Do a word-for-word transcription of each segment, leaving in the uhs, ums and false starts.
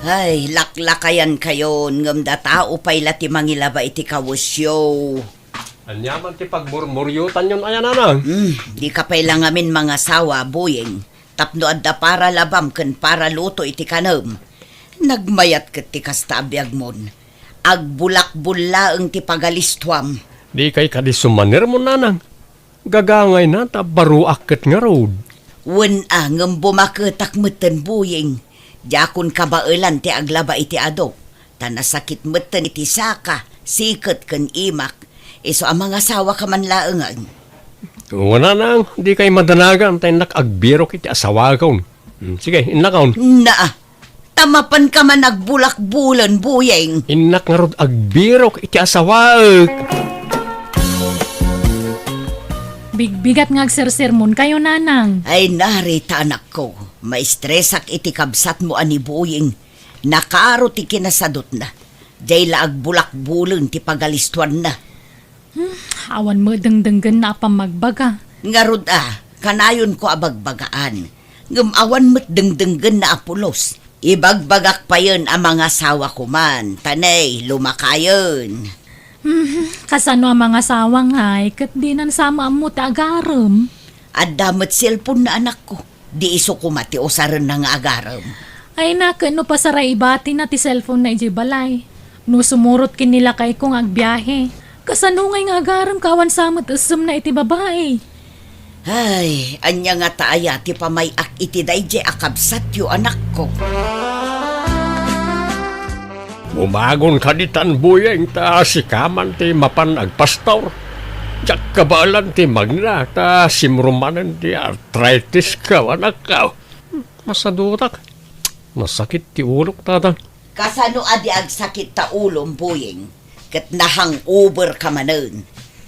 Ay, laklakayankayon, ngem datao pay la ti mangilaba iti kawesyo. Aniaman ti pagmurmuriotanyon aya, nanang? Hmm, dika pay la ngamin mangasawa, Boyeng, tapno adda para labam ken para luto iti kanem. Nagmayat ket ti kasta a biagmon. Agbulakbul laeng ti pagalistuam. Dikay kadi sumanermon, nanang? Gagangayna ta baruak ket ngarud. Wen a, ngem bumaketak metten, Boyeng. Diakon kabaelan ti aglaba iti adok, ta nasakit metten iti saka, siket ken imak. Isu a mangasawaka man laengen. Wen a, nanang, dikay madanagan ta innak agbirok iti asawakon. Hmm, sige, innakon. Naa, ta mapanka man agbulakbulen, Boyeng. Innak ngarud agbirok iti asawaek. Bigbigat nga agsersermonkayo, nanang. Ay, narita, anakko. Maistresak iti kabsatmo a ni Boyeng. Nakaro ti kinasadutna. Diay la agbulakbulen ti pagalistuanna. Hmm, awan met dengdenggenna a pammagbaga. Ngarud a, kanayonko a bagbagaan. Ngem awan met dengdenggenna a pulos. Ibagbagak payen a mangasawa koman, ta nay, lumakayen. Hmm, kasano a mangasawa ngay, ket dinan sa maammo ti agarem? Adda met cellphone na anakko. Di isu koma ti usarenna nga agarem. Ay, naken no pasaray ibatina ti cellphone na idiay balay. No sumurot ken ni lakayko nga agbiahe. Kasano ngay nga agarem ka awan sa met essemna iti babai? Ay, ania ngata aya ti pamay-ak iti daydiay a kabsatyo, anakko? Bumagon ka ditan, Boyeng, ta sika man ti mapan agpastor. Diak kabaelan ti magna, ta simro manen ti arthritis ka, anakko. Masadutak. Nasakit ti ulok, tata. Kasano a di agsakit ta ulom, Boyeng? Ket nahangover ka manen.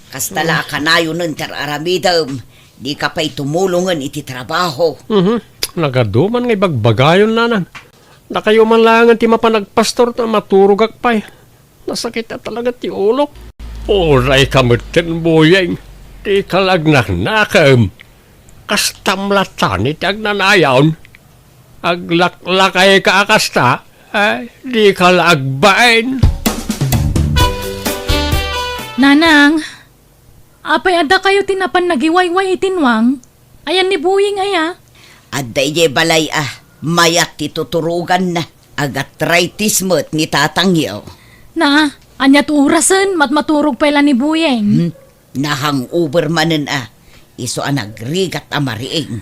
Kasta la a kanayonen ti ar-aramidem. Dika pay tumulongen iti trabaho. Mhm. Nagaduman nga ibagbagayon, nanang. Dakayo man laengen ti mapan agpastor ta maturogak pay. Nasakit a talaga ti ulok. Uray ka metten, Boyeng. Dika la agnaknakem. Kastam latta ti agnanayon. Aglaklakay ka a kasta, ay, dika la agbain. Nanang, apay adda kayo ti napan nagiwayway iti nuang? Ayan ni Boyeng aya? Adda idiay balay a, mayat ti tuturoganna. Agatritis met ni tatangyo. Naa, ania ti orasen, matmaturog pay la ni Boyeng? Hmm? Nahangover manen a, isu a nagrigat a mariing.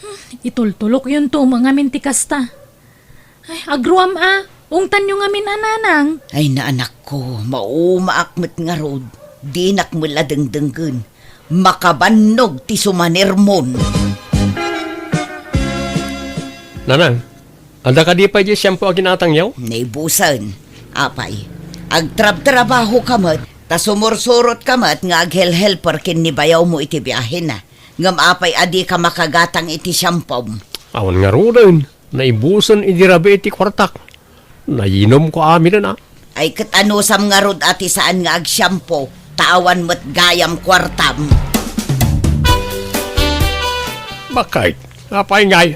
Hmm, itultulokyonto met ngamin ti kasta. Ay, agruam a, ungtanyo ngamin a, nanang. Ay, naanakko, maumaak met ngarud, dinak met la dengdenggen. Makabannog ti sumanermon. Nanang, adda kadi pay diay shampoo a ginatangyo? Naibusen. Apay, agtrabtrabaho ka met, ta sumursurot ka met nga aghelhelper ken ni bayawmo iti biahena. Ngem apay a dika makagatang iti shampoo? Awan ngaruden, naibusen idi rabii ti kuartak. Nayinomko aminen a. Ay, ket anusam ngarud a ti saan nga agshampoo, ta awan met gayam kuartam. Bakit? Apay ngay,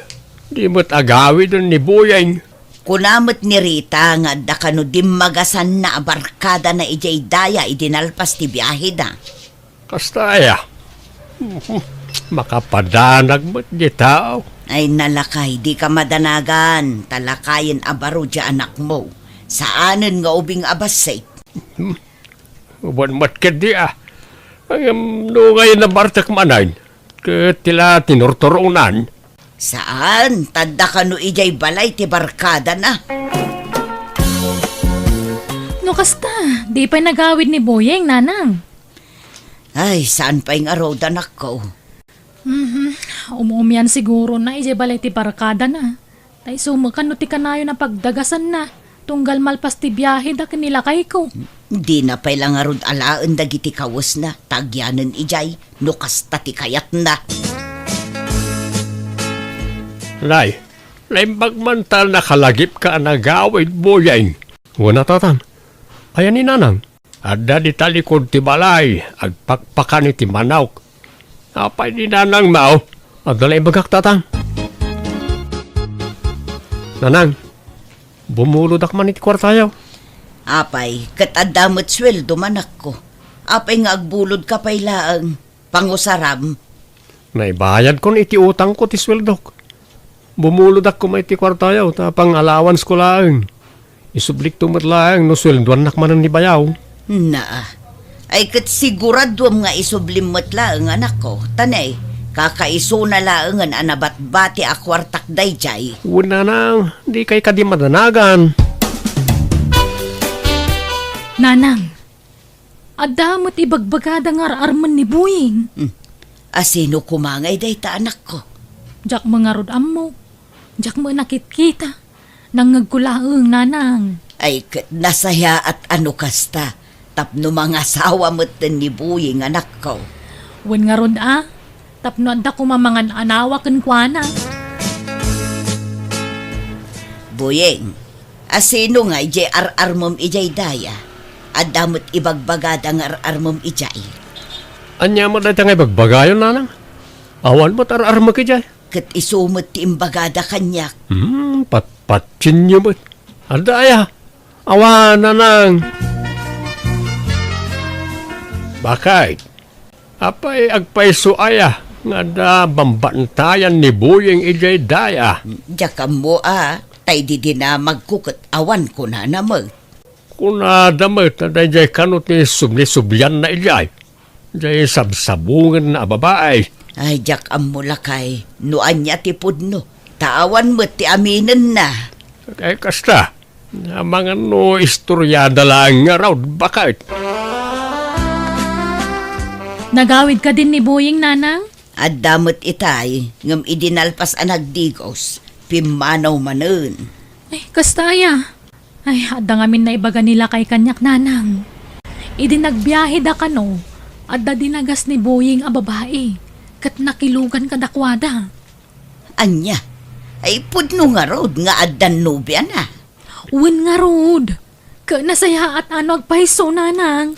di met agawiden ni Boyeng? Kuna met ni Rita nga adda kano dimmagasanna a barkadana idiay daya idi nalpas ti biaheda. Kasta aya? Makapadanag met di tao. Ay, nalakay, dika madanagan, ta lakayen a baro diay anakmo. Saanen nga ubing a bassit. Hmm. Uban met ketdi a. Ngem no ngay nabartek manen, ket ti la tinurturonan. Saan, ta adda kano idiay balay ti barkadana. No kasta, di pay nagawid ni Boyeng, nanang. Ay, saan pay ngarud, anakko? Mhm. Um-umian sigurona idiay balay ti barkadana. Ta isu met kano ti kanayon a pagdagasanna, tunggal malpas ti biaheda ken ni lakayko. Dina pay la ngarud alaen dagiti kawesna, ta agyanen idiay, no kasta ti kayatna. Nay, naimbag man ta nakalagipka a nagawid, Boyeng. Wen a, tatang. Aya ni nanang? Adda dita likud ti balay, agpakpakan iti manok. Apay ni nanangmo? Adda la ibagak, tatang. Nanang, bumulodak man iti kuartayo. Apay, ket adda met sueldom, anakko. Apay nga agbulodka pay laeng? Pangusaram? Naibayadkon iti utangko ti sueldok. Bumulodak koma iti kuartayo ta pang-allowancesko laeng. Isublikto met laeng no sueldoannak manen ni bayaw. Naa. Ay ket siguraduem nga isublim met laeng, anakko. Ta ne, kakaisuna laengen a nabatbati a kuartak daydiay. Wen, nanang, dikay kadi madanagan. Nanang, adda met ibagbagada nga ar-armen ni Buying. Hmm. Asino koma ngay dayta, anakko? Diak met ngarud ammo. Diak met nakitkita. Nangngegko laeng, nanang. Ay, ket nasayaat a no kasta, tapno mangasawa metten ni Buying, anakko. Wen ngarud a, tapno adda koma mangan-anawa kenkuana. Buying, asino ngay diay ar-armem idiay daya? Adda met ibagbagada nga ar-armem idiay. Ania met dayta nga ibagbagayo, nanang? Awan met ar-armek idiay. Ket isu met ti imbagada kaniak. Hmm, patpattienyo met. Adda aya? Awan, nanang. Bakay, apay agpayso aya nga adda bambantayan ni Buying idiay daya? Diak ammo a, tay di dinamagko ket awan kunana met. Kunada met a daydiay kano ti subli-sublianna idiay. Diay sabsabungenna a babai. Ay, diak ammo, lakay, no ania ti pudno, ta awan met ti aminenna. Ay, kasta, amangan no istoriada laeng ngarud, baket. Nagawid kadin ni Buying, nanang? Adda met itay, ngem idi nalpas a nagdigos, pimmanaw manen. Ay, kasta aya? Ay, adda ngamin naibaga ni lakay kaniak, nanang. Idi nagbiaheda kano, adda dinagas ni Buying a babai, ket nakilugan kadakuada. Ania? Ay, pudno ngarud nga addan nobiana? Wen ngarud. Ket nasayaat a no agpayso, nanang.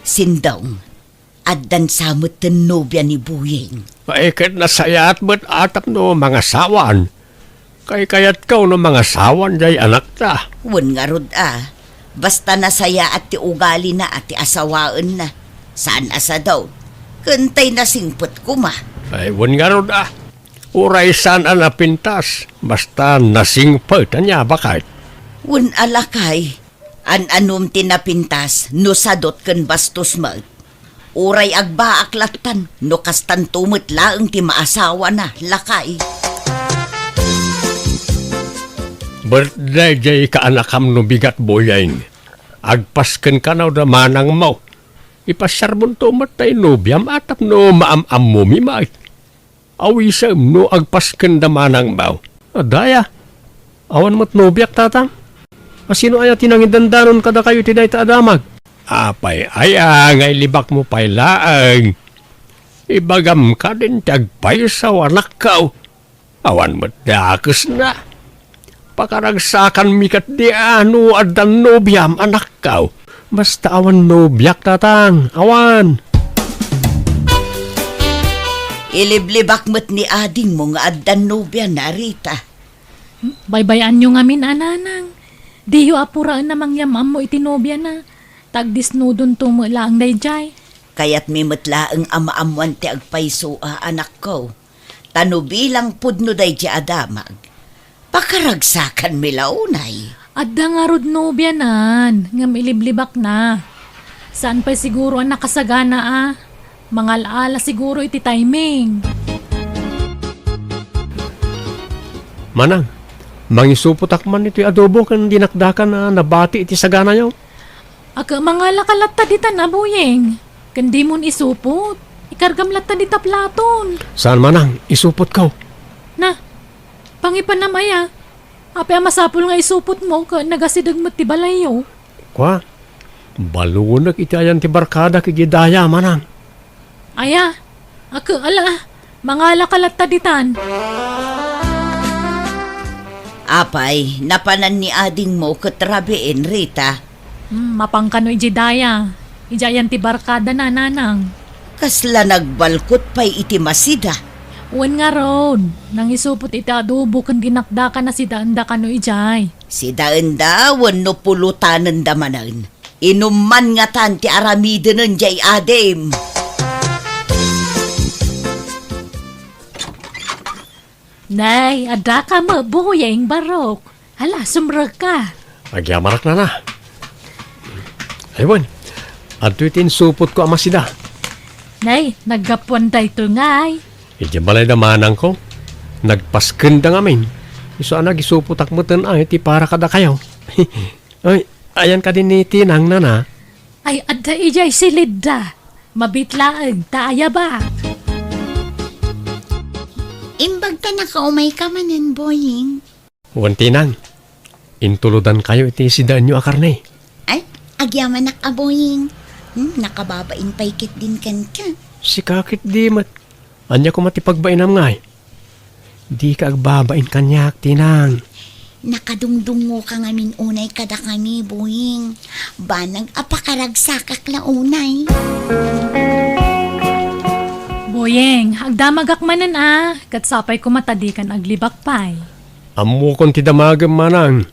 Sindong, addan sa metten nobia ni Buying. Ay, ket nasayaat met a tapno mangasawan. Kaykayatko no mangasawan diay anakta. Wen ngarud a, basta nasayaat ti ugalina a ti asawaenna. Saan a sadot. Ken tay nasingpet koma. Ay, wen ngarud a. Uray saan a napintas, basta nasingpet, ania, baket? Wen a, lakay. An-anom ti napintas no sadot ken bastos met. Uray agbaak lattan no kastanto met laeng ti maasawana, lakay. Birthday diay kaanakam no bigat, Buying. Agpasken kano da manangmo. Ipasiarbonto met tay nobiam a tapno maam-ammomi met. Awisem no agpasken da manangmo. Adda aya? Awan met nobiak, tatang. Asino aya ti nangidandanon kadakayo iti dayta a damag? Apay aya nga ilibakmo pay laeng? Ibagam kadin ti agpayso, anakko. Awan met dakesna. Pakaragsakanmi ketdi a no addan nobiam, anakko. Basta awan nobiak, tatang. Awan. Iliblibak met ni adingmo nga addan nobiana, Rita. Baybay-anyo ngamin a, nanang. Diyo apuraen a mangyam-ammo iti nobiana. Ta agdesnudonto met laeng daydiay. Kayatmi met laeng a maammoan ti agpayso a, anakko. Ta no bilang pudno daydiay a damag, pakaragsakanmi la unay. Adda ngarud nobianan, ngem iliblibakna. Saan pay siguro a nakasagana a. Mangal-ala siguro iti timing. Manang, mangisupotak man iti adobo ken dinakdakan a nabati iti saganayo. Ket mangalaka latta ditan a, Buying. Ken dimon isupot. Ikargam latta dita platon. Saan, manang, isupotko. Na, pangipanam aya. Apay a masapul nga isupotmo ket nagasideg met ti balayyo. Kua, balunek iti ayan ti barkadak idiay daya, manang. Aya, ket ala, mangalaka latta ditan. Apay, napanan ni adingmo ket rabiin, Rita? Hmm, mapan kano idiay daya. Idiay ayan ti barkadana, nanang. Kasla nagbalkot pay iti masida. Wen ngarud, nangisupot iti adobo ken dinakdakan a sidaenda kano idiay. Sidaenda wenno pulotanenda manen. Inumman ngatan ti aramidenen diay adim. Nay, adda ka met, Boyeng, barok. Hala, sumrekka. Agyamanak, nana. Ay, wen, adtoy ti insupotko a masida. Nay, naggapuan daytoy ngay. Idiay balayda manangko, nagpaskenda ngamin. Isu a nagisupotak meten ay ti para kadakayo. Ay, ayan kadi ni Tinang, nana? Ay, adda idiay silidda. Mabitlaeng ta ayabak. Imbag ta nakaumayka manen, Boyeng. Wen, Tinang, intulodankayo iti sidaenyo a karne. Ay, agyamanak a Boyeng. Hmm, nakababain pay ketdin kenka. Sika ketdi met. Ania koma ti pagbainam ngay? Dika agbabain kaniak, Tinang. Nakadungdungoka ngamin unay kadakami, Boyeng. Banag a pakaragsakak la unay. Boyeng, agdamagak manen a, ket sapay koma ta dikan aglibak pay. Ammokon ti damagem, manang.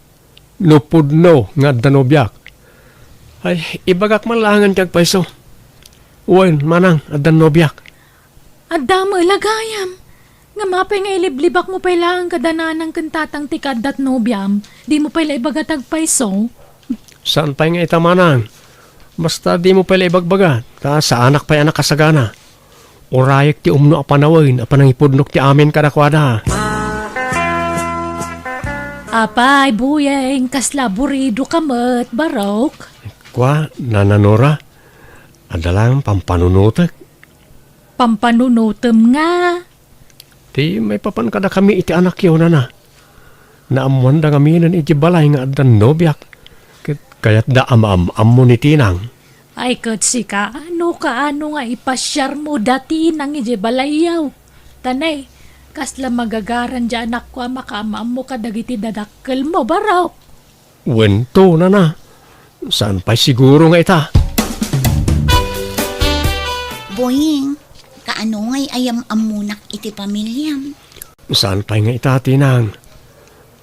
No pudno nga adda nobiak. Ay, ibagak man laengen ti agpayso. Wen, manang, addan nobiak. Adda met la gayam. Ngem apay nga iliblibakmo pay laeng kada nanang ken tatang ti kaaddat nobiam? Dimo pay la ibaga ti agpayso? Saan pay nga ita, manang. Basta dimo pay la ibagbaga, ta saanak pay a nakasagana. Urayek ti umno a panawen a panangipudnok ti amin kadakuada. Apay, Boyeng, kasla aburidoka met, barok? Kua, Nana Nora, adda laeng pampanunotek. Pampanunotem nga? Ti maipapan kadakami iti anakyo, nana. Naammoanda ngaminen iti balay nga addan nobiak, ket kayatda a maam-ammo ni Tinang. Ay, ket sika, no kaano nga ipasiarmo da Tinang idiay balayyo? Ta nay, kasla magagaran diay anakko a makaam-ammo kadagiti dadakkelmo, barok? Wen to, nana. Saan pay siguro nga ita? Boyeng, kaano ngay a yam-ammonak iti pamiliam? Saan pay nga ita, Tinang.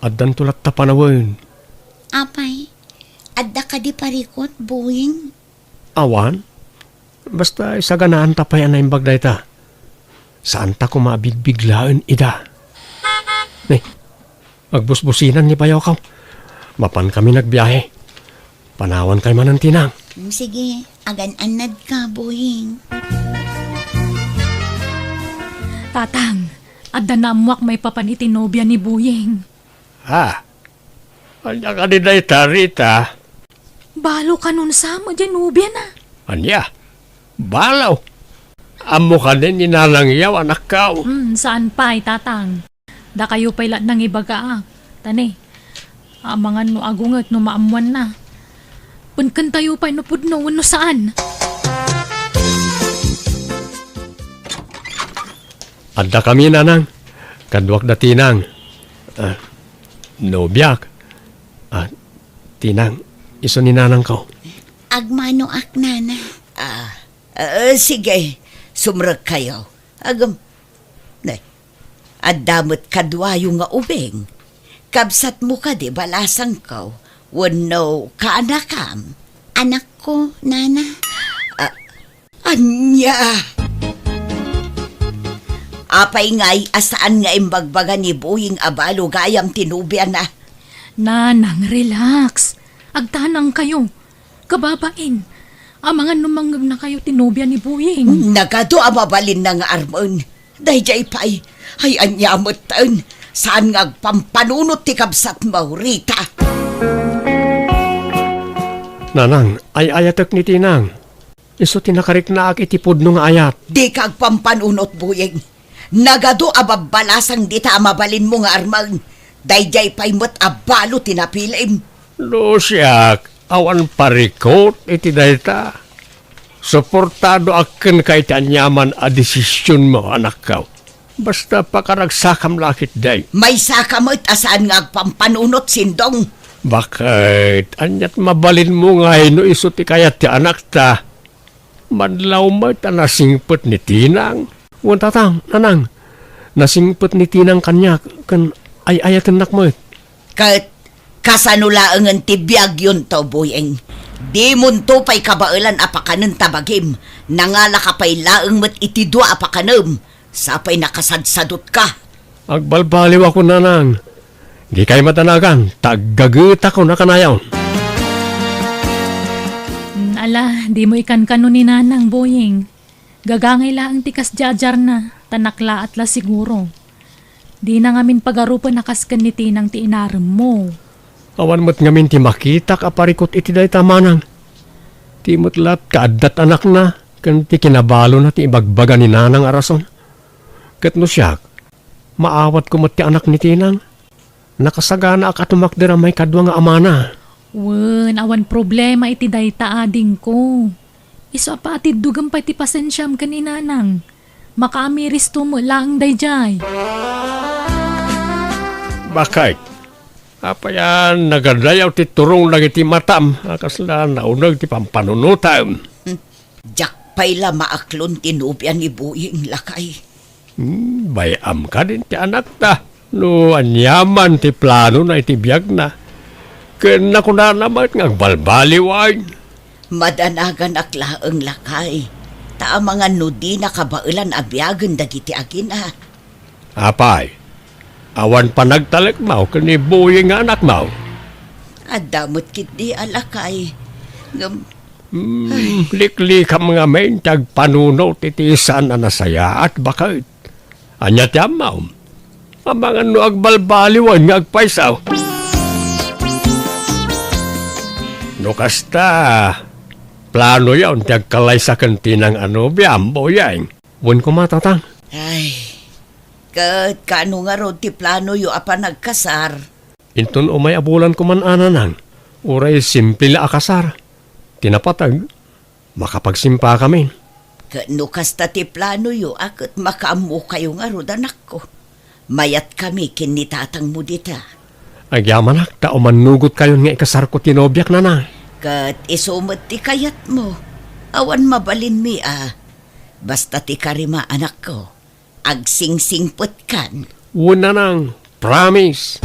Addanto latta panawen. Apay, adda kadi parikut, Boyeng? Awan. Basta isaganaanta pay a naimbag dayta. Saanta koma a bigbiglaen ida. Ne, agbusbusinan ni bayokaw. Mapankami nagbiahe. Panawankayo manen, Tinang. Mm, sige, agan-annadka, Boyeng. Tatang, adda naammoak maipapan iti nobia ni Boyeng. Ha? Ania kadi dayta, Rita? Balo kanon sa met diay nobiana. Ania? Balo? Ammo kadi ni Nanang Yaw, anakko? Hmm, saan pay, Tatang. Dakayo pay la nangibagaak. Ta ne, amangan no agunget no maammoanna. Penkentayo pay no pudno wenno saan. Addakami, Nanang. Kaduak da Tinang. Ah, nobiak. Ah, Tinang, isu ni Nanangko. Agmanoak, Nana. Ah, eh, sige. Sumrekkayo. Agam, ne, adda met kaduayo nga ubing. Kabsatmo kadi balasangko wenno kaanakam? Anakko, Nana. Ah, ania? Apay ngay a saan nga imbagbaga ni Boyeng a balo gayam ti nobiana? Nanang, relax. Agtanangkayo. Kababain, amangan no mangngegnakayo ti nobia ni Boyeng. Nagadu a mabalinna nga armen. Daydiay pay, ay ania metten, saan nga agpampanunot ti kabsatmo, Rita? Nanang, ay-ayatek ni Tinang. Isu ti nakariknaak iti pudno nga ayat. Dika agpampanunot, Boyeng. Nagadu a babbalasang dita a mabalinmo nga armen. Daydiay pay met a balo ti napilim. No siak, awan parikut iti dayta. Suportadoak kenka iti aniaman a desisionmo, anakko. Basta pakaragsakam la ketdi. Maysaka met a saan nga agpampanunot, Sindong. Baket, aniat mabalinmo ngay no isu ti kayat ti anakta? Madlaw met a nasingpet ni Tinang. Wen, Tatang, Nanang, Nasingpet ni Tinang kaniak ken ay-ayatennak met. Ket kasano laengen ti biagyonto, Boyeng? Dimonto pay kabaelan a pakanen ta bagim. Nangalaka pay laeng met iti dua a pakanem. Sapay nakasadsadutka. Agbalbaliwakon, Nanang. Dikay madanagan, ta aggagetakon a kanayon. Mm, ala, dimo ikankano ni Nanang, Boyeng. Gagangay laeng ti kasdiadiarna, ta naklaat la siguro. Dina ngamin pagarupen a kas ken ni Tinang ti inaremmo. Awan met ngamin ti makitak a parikut iti dayta, Manang. Ti met laat kaaddat anakna, ken ti kinabalona ti ibagbaga ni Nanang a rason. Ket no siak, maawatko met ti anak ni Tinang. Nakasaganaak a tumakder a maikadua nga amana. Wen, awan problema iti dayta, adingko. Isu a patiddogem pay ti pasensiam ken ni Nanang. Makaamiristo met laeng daydiay. Bakit? Apay a nagadayaw ti turong dagiti matam a kasla nauneg ti pampanunotam? Diak pay la maaklon ti nobia ni Boyeng, lakay. Hmm, bay-am kadin ti anakta no aniaman ti planona iti biagna. Ken nakunana met nga agbalbaliwen. Madanaganak laeng, lakay, ta amangan no dina kabaelan a biagen dagiti agina. Apay, awan panagtalekmo ken ni Boyeng nga anakmo? Adda met ketdi a lakay. Ngem Hmm, liklikam ngamin ti agpanunot iti saan a nasayaat, baket. Ania ti ammom? Amangan no agbalbaliwen nga agpayso. No kasta, planoyon ti agkalaysa ken Tinang a nobiam, Boyeng. Wen koma, Tatang. Ay, ket kaano ngarud ti planoyo a panagkasar? Inton umay a bulan koma, Nanang, uray simple la a kasar. Ti napateg, makapagsimpakamin. Ket no kasta ti planoyo a ket makaammokayo ngarud, anakko, mayatkami ken ni tatangmo dita. Agyamanak ta umannugotkayon nga ikasarko ti nobiak, Nanang. Ket isu met ti kayatmo. Awan mabalinmi a. Basta ti karima, anakko. Agsingsingpetkan. Wen, Nanang. Promise.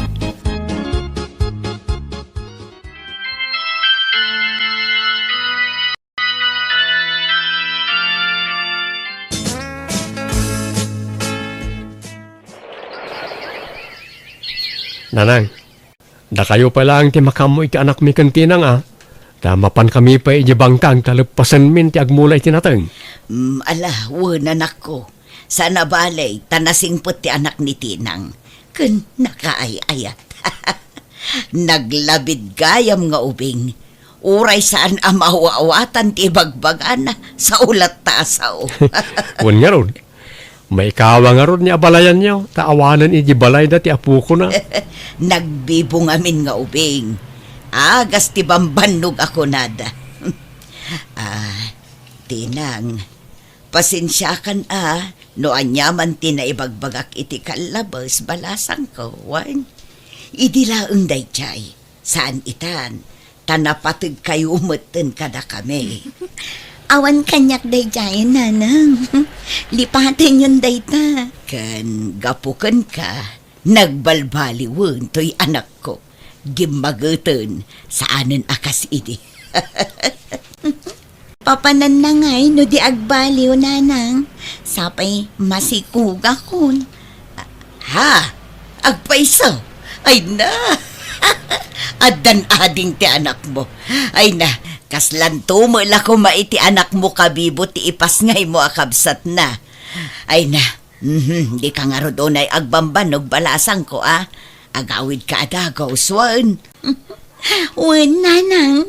Nanang, dakayo pay laeng ti makaammo iti anakmi ken Tinang a, ta mapankami pay idiay bangkang ta leppasenmin ti agmula iti nateng. Mm, ala, wen, anakko. Saan a bale, ta nasingpet ti anak ni Tinang. Ken nakaay-ayat. Naglabid gayam nga ubing. Uray saan a maawatan ti ibagbagana, sao latta a sao. Wen ngarud, maikawa ngarud ni abalayanyo, ta awanen idi balayda ti apokona. Nagbibo ngamin nga ubing. Agas ti bambannog a kunada. Ah, Tinang, pasensiakan a no aniaman ti naibagbagak iti kallabes, balasangko, wen. Idi laeng daydiay, saan itan, ta napategkayo metten kadakami. Awan kaniak daydiayen, Nanang. Lipatenyon dayta. Ken gapu kenka, nagbalbaliwen toy anakko. Gimmageten, saanen a kas idi. Papananna ngay no di agbaliw, Nanang. Sapay masikugakon. Ha? Agpayso? Ay na! Addan ading ti anakmo. Ay na, kaslanto met la koma iti anakmo kabibo ti ipasngaymo a kabsatna. Ay na, mhm, dika ngarud unay agbambannog, balasangko a. Agawidka a dagus, wen. Wen, Nanang.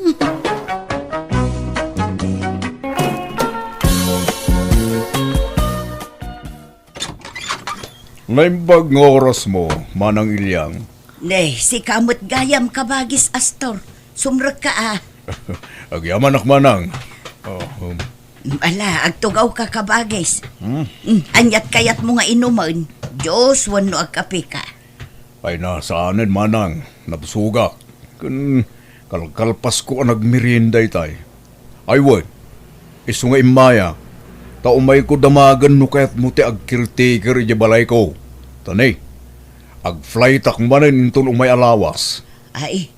Naimbag nga orasmo, Manang Iliang. Ne, sika met gayam, Kabagis Astor. Sumrekka a. Agyamanak, Manang. Oh, um. Ala, agtugawka, Kabagis. Hmm? Mm, aniat kayatmo nga inumen? Juice wenno agkapeka? Ay na, saanen, Manang. Nabsogak. Ken kalkalpasko a nagmerienda itay. Ay wen, isu nga immaya, ta umayko damagen no kayatmo ti agcaretaker idiay balayko. Tani, agflytak manen inton umay a lawas. Ay,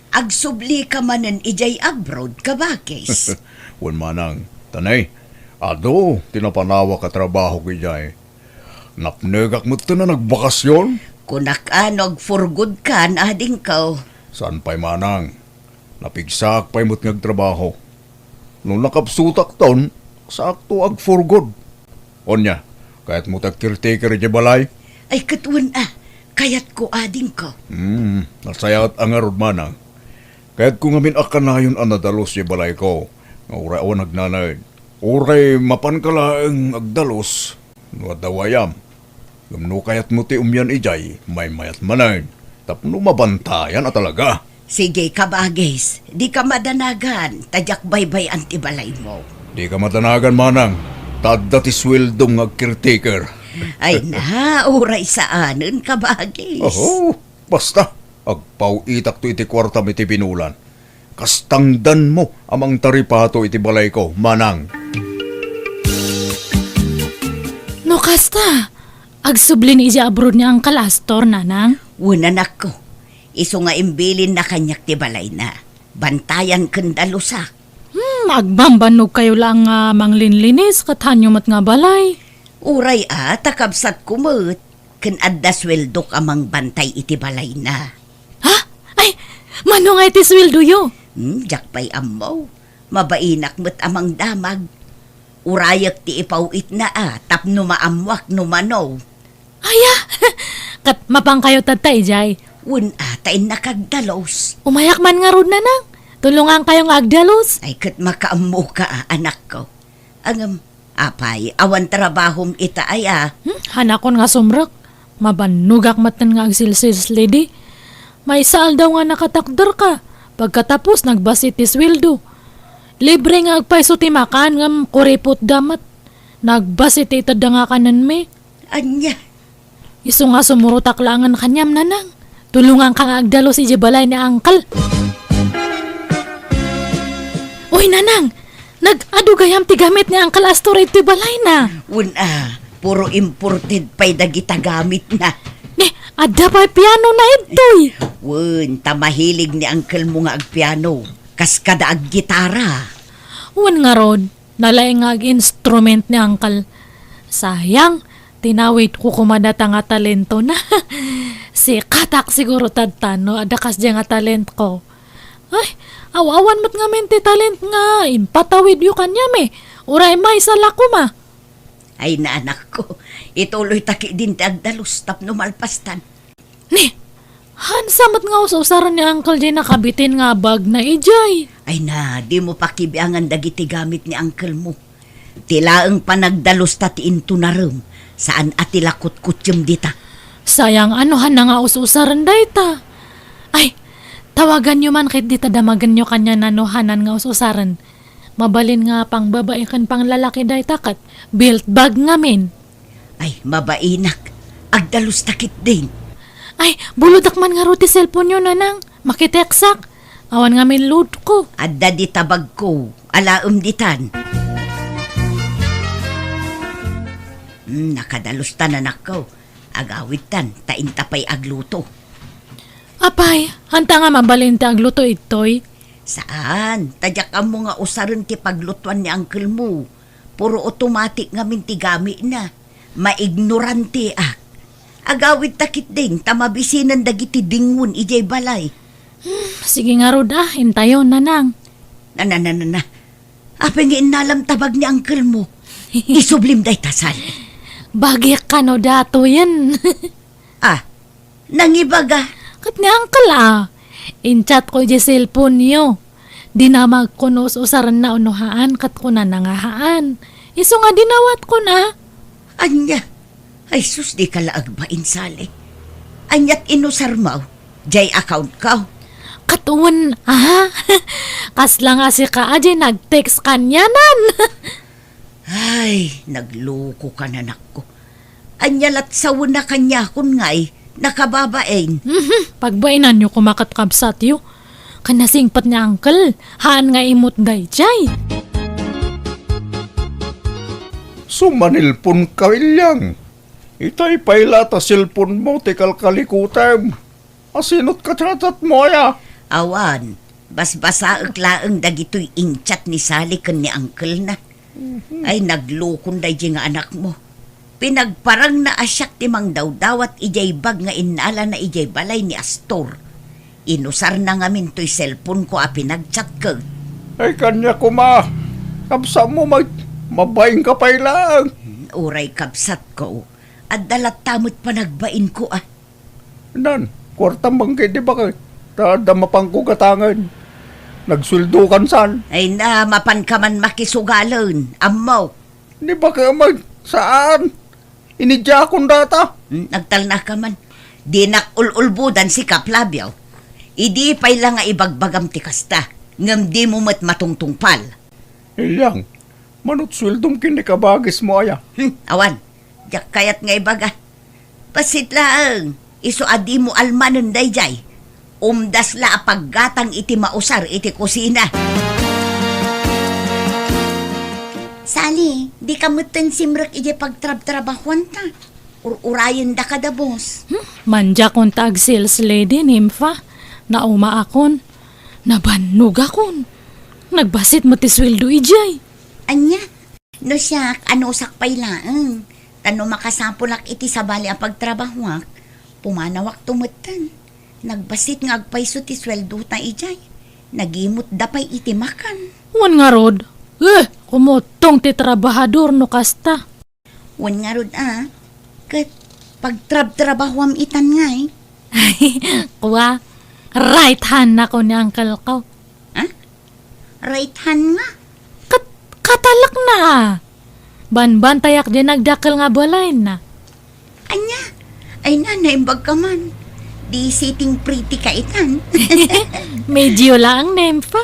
agsublika manen idiay abroad, kabagis. Wen manang, tani, adu ti napanawak a trabahok idiay. Napnekak metten a nagbakasyon. Kunak a no agforgodkan, adingko. Saan pay manang. Napigsaak pay met nga agtrabaho. No nakapsutakton, saakto agforgod. Onya, kayatmo ti agcaretaker idiay balay? Ay, ket wen a, kayatko, adingko. Hmm, nasayaat a ngarud manang. Kayatko ngamin a kanayon a nadalus idiay balayko, nga uray awan agnanaed. Uray mapanka laeng agdalus, no adda wayam. Ngem no kayatmo ti umian idiay, maymayat manen, tapno mabantayan a talaga. Sige, kabagis, dika madanagan, ta diak baybay-an ti balaymo. Dika madanagan, manang, ta adda ti sueldom nga agcaretaker. Ay na, uray saanen, kabagis. Oho, basta, agpaw-itakto iti kuartam iti binulan. Kas tangdanmo a mangtaripato iti balayko, manang. No kasta, agsubli ni idiay abroad ni Uncle Astor, nanang? Wen, anakko. Isu nga imbilinna kaniak ti balayna. Bantayan ken dalusak. Hmm, agbambannogkayo laeng nga manglinlinis ket haanyo met nga balay. Uray a, ta kabsatko met, ken adda sueldok a mangbantay iti balayna. Ha? Ay, mano nga iti sueldoyo? Hmm, diak pay ammo. Mabainak met a mangdamag. Urayek ti ipaw-itna a tapno maammoak no mano. Aya, ket mapankayo tatta idiay? Wen a, ta innak agdalus. Umayak man ngarud, nanang. Tulongankayo nga agdalus. Ay, ket makaammoka a, anakko. Ngem, apay, awan trabahom ita aya? Hmm, hanakon nga sumrek. Mabannogak metten nga agsilsilslidi. Maysa aldaw nga nakatakderka. Pagkatapos, nagbasi ti sueldo. Libre nga agpayso ti makan, ngem kuripotda met. Nagbasi ti itedda nga kanenmi. Ania? Isu nga sumurotak laengen kaniam, nanang. Tulonganka nga agdalus idiay balay ni Uncle. Uy, nanang, nag-adu gayam ti gamit ni Uncle Astor iti balayna. Wen a, puro imported pay dagita gamitna. Ni, adda pay pianona ditoy. Wen, ta mahilig ni uncle mo nga agpiano. Kas kada aggitara. Wen ngarud, nalaing nga ag-instrument ni Uncle. Sayang, tinawidko koma data nga talentona. Sikatak siguro tatta no adda kasdiay nga talentko. Ay, aw-awan met ngamin ti talent nga impatawidyo kaniam, eh. Uray maysa la koma. Ay, na, anakko, ituloyta ketdin ti agdalus tapno malpastan. Ni, haansa met nga us-usaren ni Uncle diay nakabitin nga bagna idiay. Ay na, dimo pakibiangan dagiti gamit ni uncle mo. Ti laeng panagdalusta ti intunarem, saan a ti la kutkutsem dita. Sayang a no haanna nga us-usaren dayta. Ay, tawaganyo man ketdi ta damagenyo kaniana no haanan nga us-usaren. Mabalin nga pangbabai ken panglalaki dayta ket belt bag ngamin. Ay, mabainak. Agdalusta ketdin. Ay, bulodak man ngarud ti cellphone-yo, nanang. Makitext-ak. Awan ngamin load-ko. Adda dita bagko. Alaem ditan. Hmm, nakadalusta, anakko. Agawidtan, ta inta pay agluto. Apay, haanta nga mabalin ti agluto ditoy? Saan, ta diak ammo nga usaren ti paglutuan ni uncle mo. Puro automatic ngamin ti gamitna. Maignoranteak. Agawidta ketdin ta mabisinen dagiti dingwen idiay balay. Hmm, sige ngarud a, intayon, nanang. Na, na, na, na, na. Apay nga innalam ta bag ni uncle mo? Isublim dayta, Sal. Bagik kano datoyen. Ah, nangibaga? Ket ni uncle a. In-chat-ko idiay cellphone-yo. Dinamagko no us-usarenna wenno haan, ket kunana nga haan. Isu nga dinawatko na. Ania? Ay sus, dika la agbain, Sally. Aniat inusarmo? Diay account-ko? Ket wen a. Kasla nga sika a diay nag-text kanianan. Ay, naglukokan, anakko. Ania lat sawen a kaniakon ngay nakababain? Mhm, pagbainanyo koma ket kabsatyo. Ken nasingpet ni uncle, haan nga immut daydiay. Sumanilpon ka, Ilyang. Itay pay la ta cellphone mo ti kalkalikutem. Asino ti ka-chat-chat mo aya? Awan, basbasaek laeng dagitoy in-chat ni Sally ken ni uncle-na. Mhm. Ay, naglukon daydiay nga anakmo. Pinagparangna a siak ti mangdawdawat idiay bag nga innalana idiay balay ni Astor. Inusarna ngamin toy cellphone-ko a pinag-chat ket. Ay, kaniak koma. Kabsatmo, mag-, mabain ka pay laeng. Hmm, uray kabsatko. Adda latta met panagbainko, a. Nan, kuartam man ketdi baket. Ta adda mapanko gatangen. Nagsueldokan san. Ay na, mapanka man makisugalen. Ammok. Ni baket met, saan? Inidiakon data. Hmm, nagtalnaka man. Dinak ul-ulbodan si Kap Labio. Idi pay la nga ibagbagam ti kasta, ngem dimo met matungtungpal. Ilyang, manut sueldom ken ni kabagismo aya? Hmm, awan. Diak kayat nga ibaga. Bassit laeng, isu a dimo almanen daydiay. Umdas la a paggatang iti mausar iti kusina. Sally, dika metten simrek idiay pagtrabtrabahuanta. Ur-urayendaka da, boss. Hmm, mandiakon ta ag-sales lady, Nympha. Naumaakon. Nabannogakon. Nagbassit met ti sueldo idiay. Ania? No siak, anusak pay laeng. Ta no makasapulak iti sabali a pagtrabahuak, pumanawakto metten. Nagbassit nga agpayso ti sueldota idiay. Nagimutda pay iti makan. Wen ngarud, eh, kumuttong ti trabahador no kasta. Wen ngarud a, ket pagtrabtrabahuam itan ngay. Kua, right hand nako ni uncle ko. Ha? Right hand nga? Kat-, katalakna. Banbantayak diay nagdakkel nga balayna. Ania? Ay na, naimbag ka man. Di sitting pretty ka itan. Medyo laang, Nympha.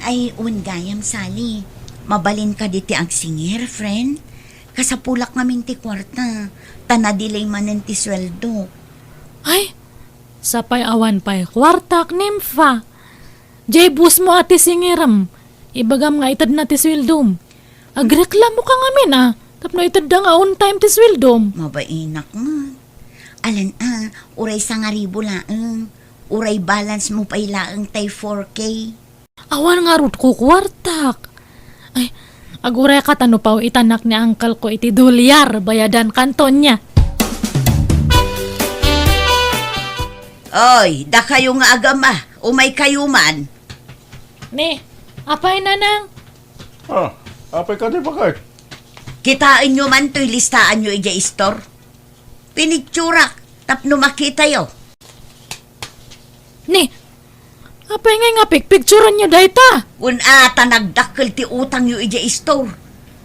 Ay, wen gayam, Sally. Mabalin ka ditoy agsinger, friend. Kasapulak ngamin ti kuarta, ta na-delay manen ti sueldo. Ay, sapay awan pay kuartak, Nympha. Jay boss mo a ti singerem, ibagam nga itedna ti sueldom. Agreklamo ka ngamin a, tapno itedda nga on time ti sueldom. Mabainak met. Alan a, uray sangaribu laeng. Uray balance mo pay laeng tay four K. Awan ngarud kukuartak. Ay, agurayka ta no paw-itanak ni uncle ko iti dolyar, bayadan kanto nia. Oy, dakayo nga agama, umaykayo man. Ni, apay, Nanang? Ah, apay kadi, baket? Kitaenyo man toy listaanyo idiay istor. Pinicturak tapno makitayo. Ni, apay ngay nga pikpikturanyo dayta? Wen a, ta nagdakkel ti utangyo idiay istor.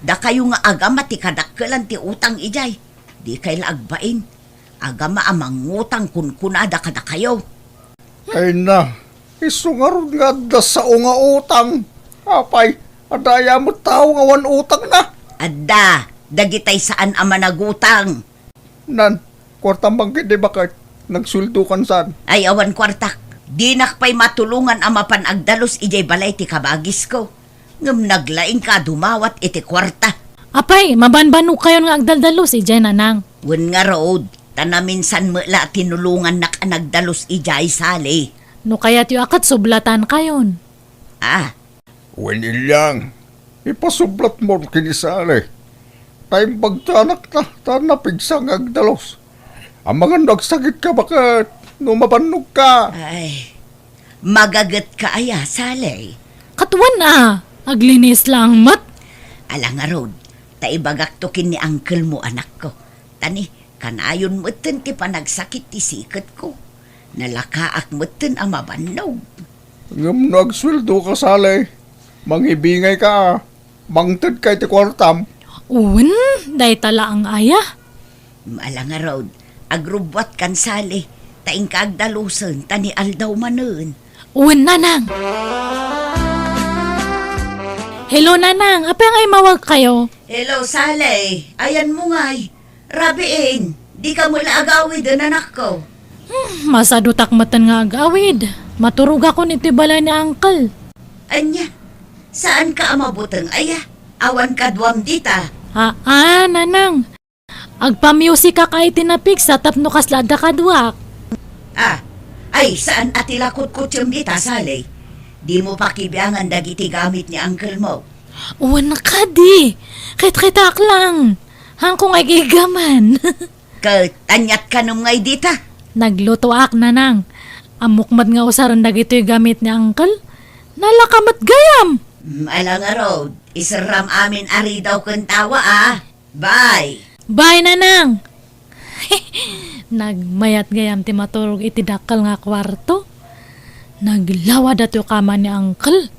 Dakayo nga agama ti kadakkelan ti utang idiay. Dikay la agbain. Agama a mangutang kunkunada kadakayo. Ay na, isu ngarud nga adda sao nga utang. Apay, adda aya met tao nga awan utangna? Adda, dagitay saan a managutang. Nan, kuartam man ketdi, baket, nagsueldokan san. Ay, awan kuartak. Dinak pay matulongan a mapan agdalus idiay balay ti kabagisko. Ngem naglaingka a dumawat iti kuarta. Apay, mabanbanogkayon nga agdaldalus idiay, Nanang? Wen ngarud, ta naminsan met la a tinulongannak a nagdalus idiay, Sally. No kayatyo a ket sublatankayon. Ah. Wen, Ilyang, ipasublatmo ken ni Sally. Ta imbag ti anakna, ta napigsa nga agdalus. Amangan no agsakitka, baket, no mabannogka. Ay, magagetka aya, Sally? Ket wen a, aglinis laeng met. Ala ngarud, ta ibagakto ken ni uncle mo, anakko. Ta ni, kanayon metten ti panagsakit ti siketko. Nalakaak metten a mabannog. Ngem no agsueldoka, Sally, mangibingayka a. Mangtedka iti kuartam. Wen, dayta laeng aya. Ala ngarud, agrubbuatkan, Sally, ta inka agdalusen, ta ni aldaw manen. Wen, Nanang. Hello, Nanang. Apay nga immawagkayo? Hello, Sally. Ayanmo ngay. Rabiin, dika met la agawiden, anakko. Hmm, masadutak metten nga agawid. Maturogakon iti balay ni uncle. Ania? Saanka a mabuteng aya? Awan kaduam dita? Aa, Nanang. Agpamusikak iti napigsa tapno kasla adda kaduak. Ah, ay, saan a ti lakot ko tiyembi ta, Sally? Dimo pakibiangan dagiti gamit ni uncle mo. Wen kadi, kitkitaak lang. Hanko nga igigaman. Ket aniat kanem nga idi ta? Naglutoak, Nanang. Ammok met nga usaren dagitoy gamit ni uncle. Nalaka met gayam. Mm, ala ngarud, iserram amin a ridaw ken tawa, a. Bye. Bye, Nanang. Nagmayat gayam ti maturog iti dakkel nga kuarto. Naglawa datoy kama ni uncle.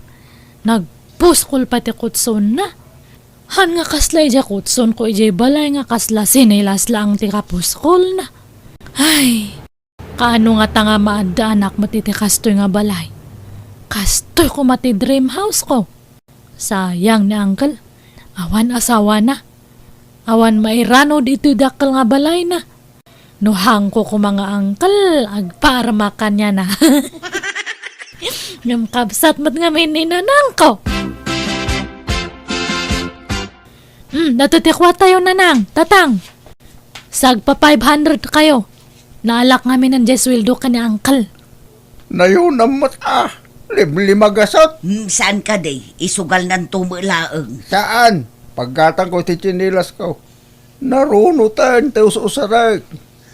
Nagpuskol pay ti kutsonna. Han nga kasla idiay kutsonko idiay balay nga kasla sinelas laeng ti kapuskolna. Ay, kaano ngata nga maaddaanak met iti kastoy nga balay? Kastoy koma ti dream house ko. Sayang ni uncle. Awan asawana. Awan mairanod iti dakkel nga balayna. No hanko koma nga uncle, agparmak kaniana. Ngem kabsat met ngamin ni nanangko. Hmm, datoy ti kuartayo, Nanang, Tatang. Sagpa five hundred kayo. Naalak ngamin diay sueldo ken ni uncle. Nayonam met a. Limlimagasat. Hmm, saan kadi? Isugalnanto met laeng. Saan? Paggatangko iti tsinilasko. Narunoten ti us-usarek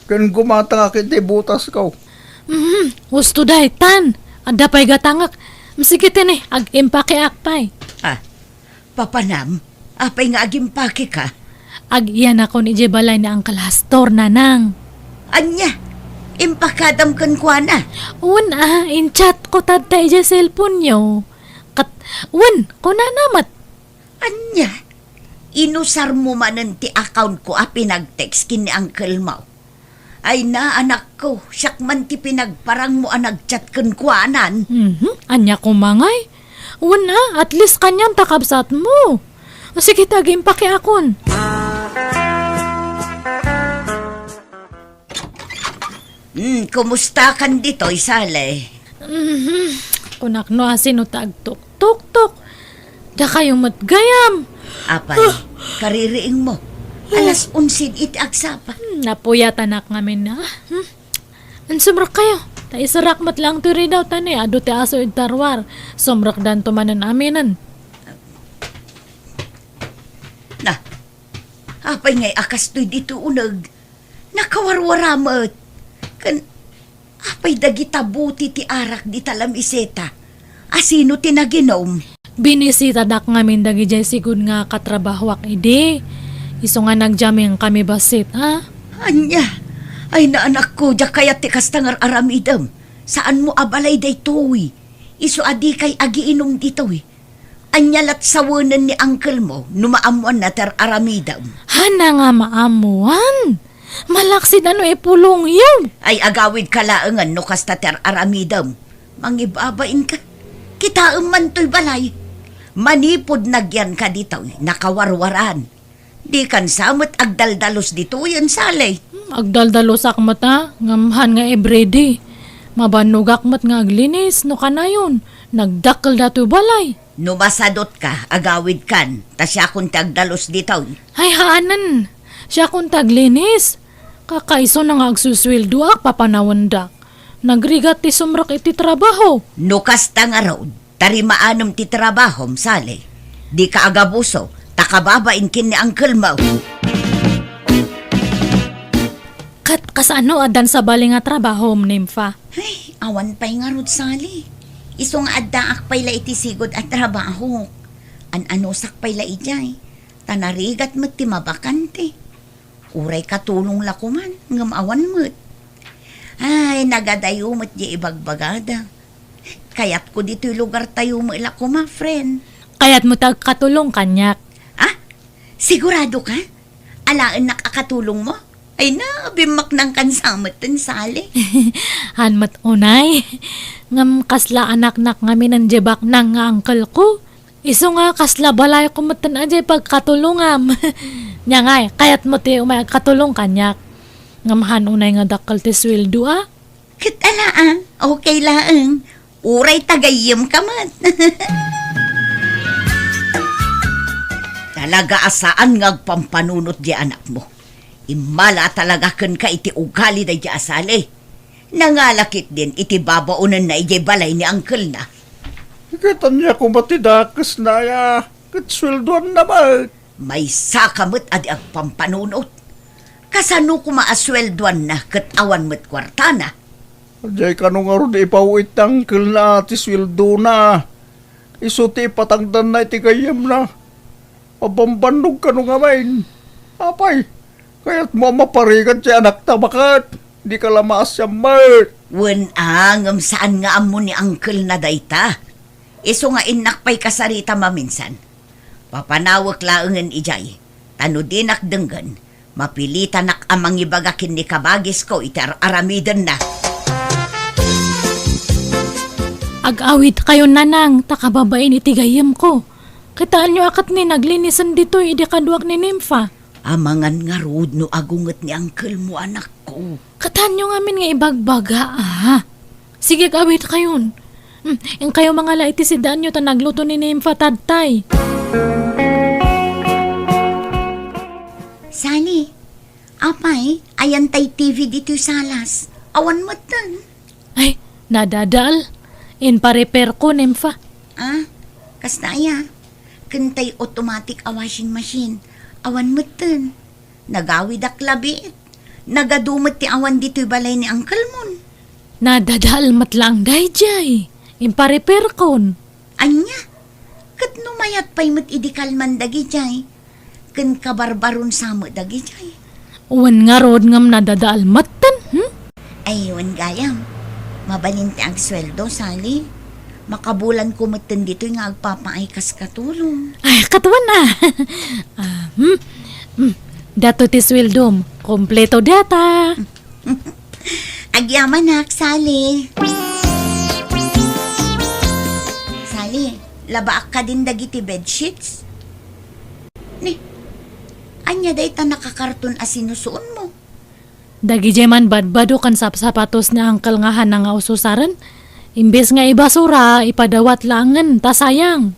ken gumatangak iti butasko. Mhm, husto daytan. Adda pay gatangek. Sige tini, ag-impakeak pay. Ah, papanam, apay nga agimpakeka? Agiyanakon idiay balay ni Uncle Astor, Nanang. Ania, impakadam kenkuana? Wen a, in-chat ko tatta idiay cellphone-yo. Ket, wen, kunana met. Ania, inusarmo manen ti account ko a pinag-text ken ni uncle mo? Ay na, anakko, siak man ti pinagparangmo a nag-chat kenkuanan. Mhm, ania koma ngay? Wen a, at least kanian ta kabsatmo. Sige ta, agimpakeakon. Hmm, kumusta kan ditoy, Sally? Mhm. Kunak no asino ta agtuktuktok. Dakayo met gayam. Apay, kaririingmo. Alas onse iti agsapa. Hmm, napuyatanak ngamin a. Hmm. Insumrek kayo. Ta iserak met laeng toy ridaw ta ni adu ti aso iti ruar. Sumrekdanto manen aminen. Na, apay ngay a kastoy ditoy uneg? Nakawarwara met. Ken apay dagita buti ti arak dita lamiseta? Asino ti naginum? Binisitadak ngamin dagidiay sigud nga katrabahoak idi. Isu nga nagjammingkami bassit, a? Ania? Ay na, anakko, diak kayat ti kasta nga ar-aramidem. Saanmo a balay daytoy. Isu a dikay agiinum ditoy. Ania lat sawenen ni uncle mo no maammoanna ti ar-aramidem? Hana nga maammoan? Malaksid a no ipulongyo. Ay, agawidka laengen no kasta ti ar-aramidem. Mangibabainka. Kitaem man toy balay. Manipud nagyanka ditoy, nakawarwaran. Dikan sa met agdaldalus ditoyen, Sally. Hmm, agdaldalus ak met a, ngem han nga everyday. Mabannogak met nga aglinis, no kanayon, nagdakkel datoy balay. No masadutka, agawidkan, ta siakon ti agdalus ditoy. Ay, haanen. Siakon ti aglinis. Kakaisuna nga agsusueldoak, papanawendak. Nagrigat ti sumrek iti trabaho. No kasta ngarud, tarimaanem ti trabahom, Sally. Dika agabuso, ta kababain ken ni uncle mo. Ket kasano addan sabali nga trabahom, Nympha? Ay, awan pay ngarud, Sally. Isu nga addaak pay la iti sigud a trabaho. An-anusak pay la idiay. Ta narigat met ti mabakante. Uray katulong la koman, ngem awan met. Ay, nagadayo met di ibagbagada. Kayatko ditoy lugartayo met la koma, friend. Kayatmo ti agkatulong kaniak? Ah? Sigurado ka? Alaennak a katulong mo? Ay na, bimmaknang kan sa met ten, Sally. Han met unay. Ngem kasla anaknak ngamin diay baknang nga uncle ko. Isu nga kasla balayko metten a diay pagkatulongam. Nia ngay, kayatmo ti umay agkatulong kaniak. Ngem han unay nga dakkel ti sueldo a? Ket ala a, okay laeng. Uray ta gayyemka met. Talaga a saan nga agpampanunot diay anakmo. Immala talaga kenka iti ugali daydiay a Sally. Nangala ketdin iti babaonenna idiay balay ni angkelna. Ket ania koma ti dakesna aya? Ket sueldoanna met. Maysaka met a di agpampanunot. Kasano koma a sueldoanna ket awan met kuartana? Diay kano ngarud ipaw-it ti angkelna ti sueldona. Isu ti ipatangdanna iti gayyemna. Mabambannog kano ngamin. Apay, kayatmo a maparigat ti anakta baket? Dika la maasian met. Wen a, ngem saan nga ammo ni angkelna dayta. Isu nga innak pay kasarita maminsan. Papanawek laengen idiay, ta no dinak denggen, mapilitanak a mangibaga ken ni kabagisko iti ar-aramidenna. Ag-awidkayon, nanang, ta kababain iti gayyemko. Kitaenyo a ket ni naglinisen ditoy idi kaduak ni Nympha. Amangan ngarud no agunget ni angkelmo, anakko. Kitaenyo ngamin nga ibagbaga, a. Sige, ag-awidkayon. Hmm, inkayo mangala iti sidaanyo ta nagluto ni Nympha tatay. Sally, apay, ayan tay T V ditoy salas. Awan metten. Ay, nadadael. Imparepairko, Nympha. Ah, kasta aya? Ken tay automatic a washing machine. Awan metten. Nagawidak labiit. Nagadu met ti awan ditoy balay ni angkelmon. Nadadael met laeng daydiay. Imparepairkon. Ania? Ket no mayat pay met idi kalman dagidiay, ken kabarbaron sa met dagidiay. Wen ngarud ngem nadadael metten, hmm? Ay, wen gayam. Mabalin ti agsueldo, Sally. Makabulanko metten ditoy nga agpapaay kas katulong. Ay, katuan a. Ah, hmm? Hmm. Datoy ti sueldom. Kompleto data. Agyamanak, Sally. Sally, labaak kadin dagiti bedsheets? Ni, ania dayta nakakarton a sinusuonmo? Dagidiay man badbado ken sapsapatos ni Uncle nga hana nga ususaren. Imbes nga ibasura, ipadawat laengen, ta sayang.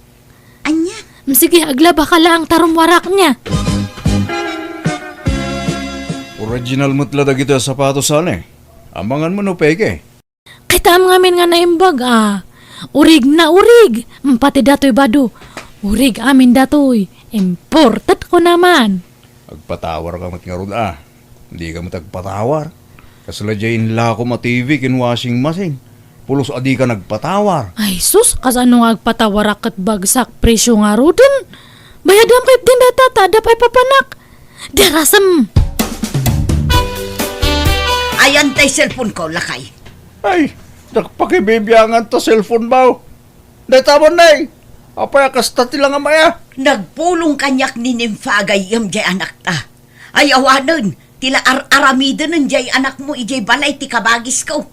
Ania? Mm, sige, aglabaka laeng ta rummuarak nia. Original met la dagitoy a sapatos, Sally. Amangan mo no peke. Kitaem ngamin nga naimbag, a. Urig na urig. Mm, pati datoy bado. Urig amin datoy. Imported ko naman. Agpatawar ka met ngarud, a. Dika met agpatawar. Kasla diay inlakom a T V ken washing machine. Pulos a dika nagpatawar. Ay, sus, kasano nga agpatawarak ket bagsak presyo ngaruden? Bayadam ketdin dayta ta adda pay papanak. Darasem! Ayan tay cellphone ko, lakay. Ay, nagpakibibiangan ta cellphone mo. Dayta man, nay. Apay a kasta ti langamaya? Nagpulong kaniak ni Nympha a gayyem diay anakta. Ay awanen, ti la ar-aramidenen diay anakmo idiay balay ti kabagisko.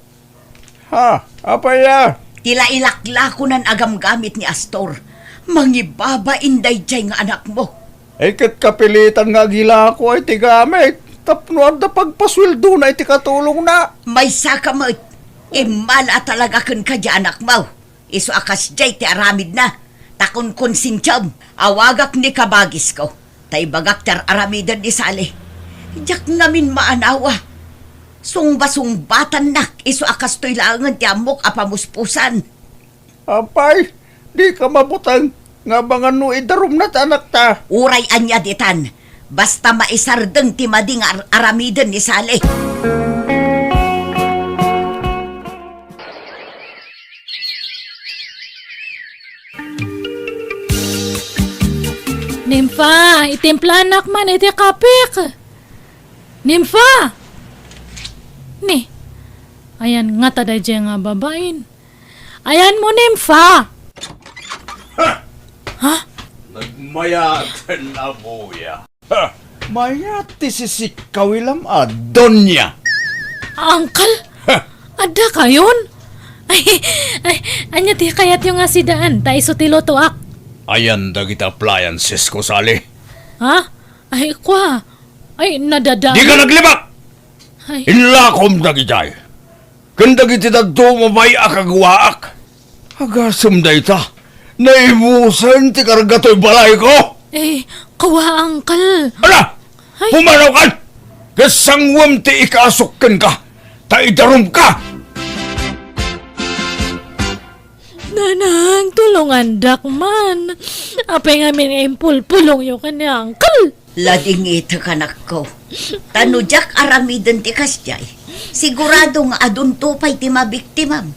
Ha? Apay a? Ti la ilaklakonan a gamgamit ni Astor. Mangibabain daydiay nga anakmo. Ay, ket kapilitan nga agilako ay ti gamit tapno adda pagpasueldona iti katulongna. Maysaka met. Immala a talaga kenka diay anakmo. Isu a kasdiay ti aramidna, ta kunkonsensiam, awagak ni kabagisko, ta ibagak ti ar-aramiden ni Sally. Diak ngamin maanawa. Sungbasungbatannak, isu a kastoy laengen ti ammok a pamuspusan. Apay, dika mabuteng nga amangan no idarumna ti anakta. Uray ania ditan, basta maisardeng ti madi nga ar-aramiden ni Sally. Nympha, itimplanak man iti kapek. Nympha! Ni, ayan ngata daydiay nga babain. Ayan mo, Nympha! Ha? Ha? Nagmayat a buya. Ha! Mayat ti sisikkawilam a donya. Uncle? Ha! Adda kayon? Ay, ay, ania ti kayatyo nga sidaan? Ta isu ti lutoak. Ayan dagiti appliances ko, Sally. Ha? Ay, kwa. Ay, nadada. Dika naglibak! Ay. Inlakom dagidiay. Ken dagiti dadduma pay a kaguaak. Agasem dayta, naibusen ti karga toy balayko! Eh, kawa, Uncle. Ala! Ay. Pumanaw kan! Ket sangwem ti ikasok kenka, ta idarumka! Nanang, tulongandak man. Apay ngamin nga impulpulongyo ken ni Uncle? Ladingitek, anakko. Ta no diak aramiden ti kasdiay, sigurado nga adunto pay ti mabiktimam.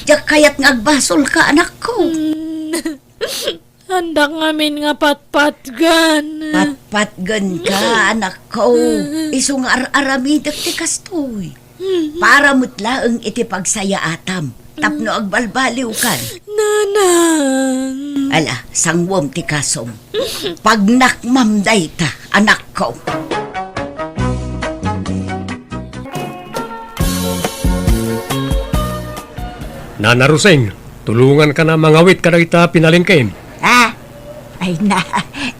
Diak kayat nga agbasolka, anakko. Hmm. Andak ngamin nga patpatgen. Patpatgenka, anakko. Isu nga ar-aramidek ti kastoy. Para met laeng iti pagsayaatam tapno agbalbaliwkan. Nanang. Ala, sangwem ti kasom. Pagnakmam dayta, anakko. Nana Rosing, tulonganka na mangawit kadagita pinalengkem. Ah, ay na,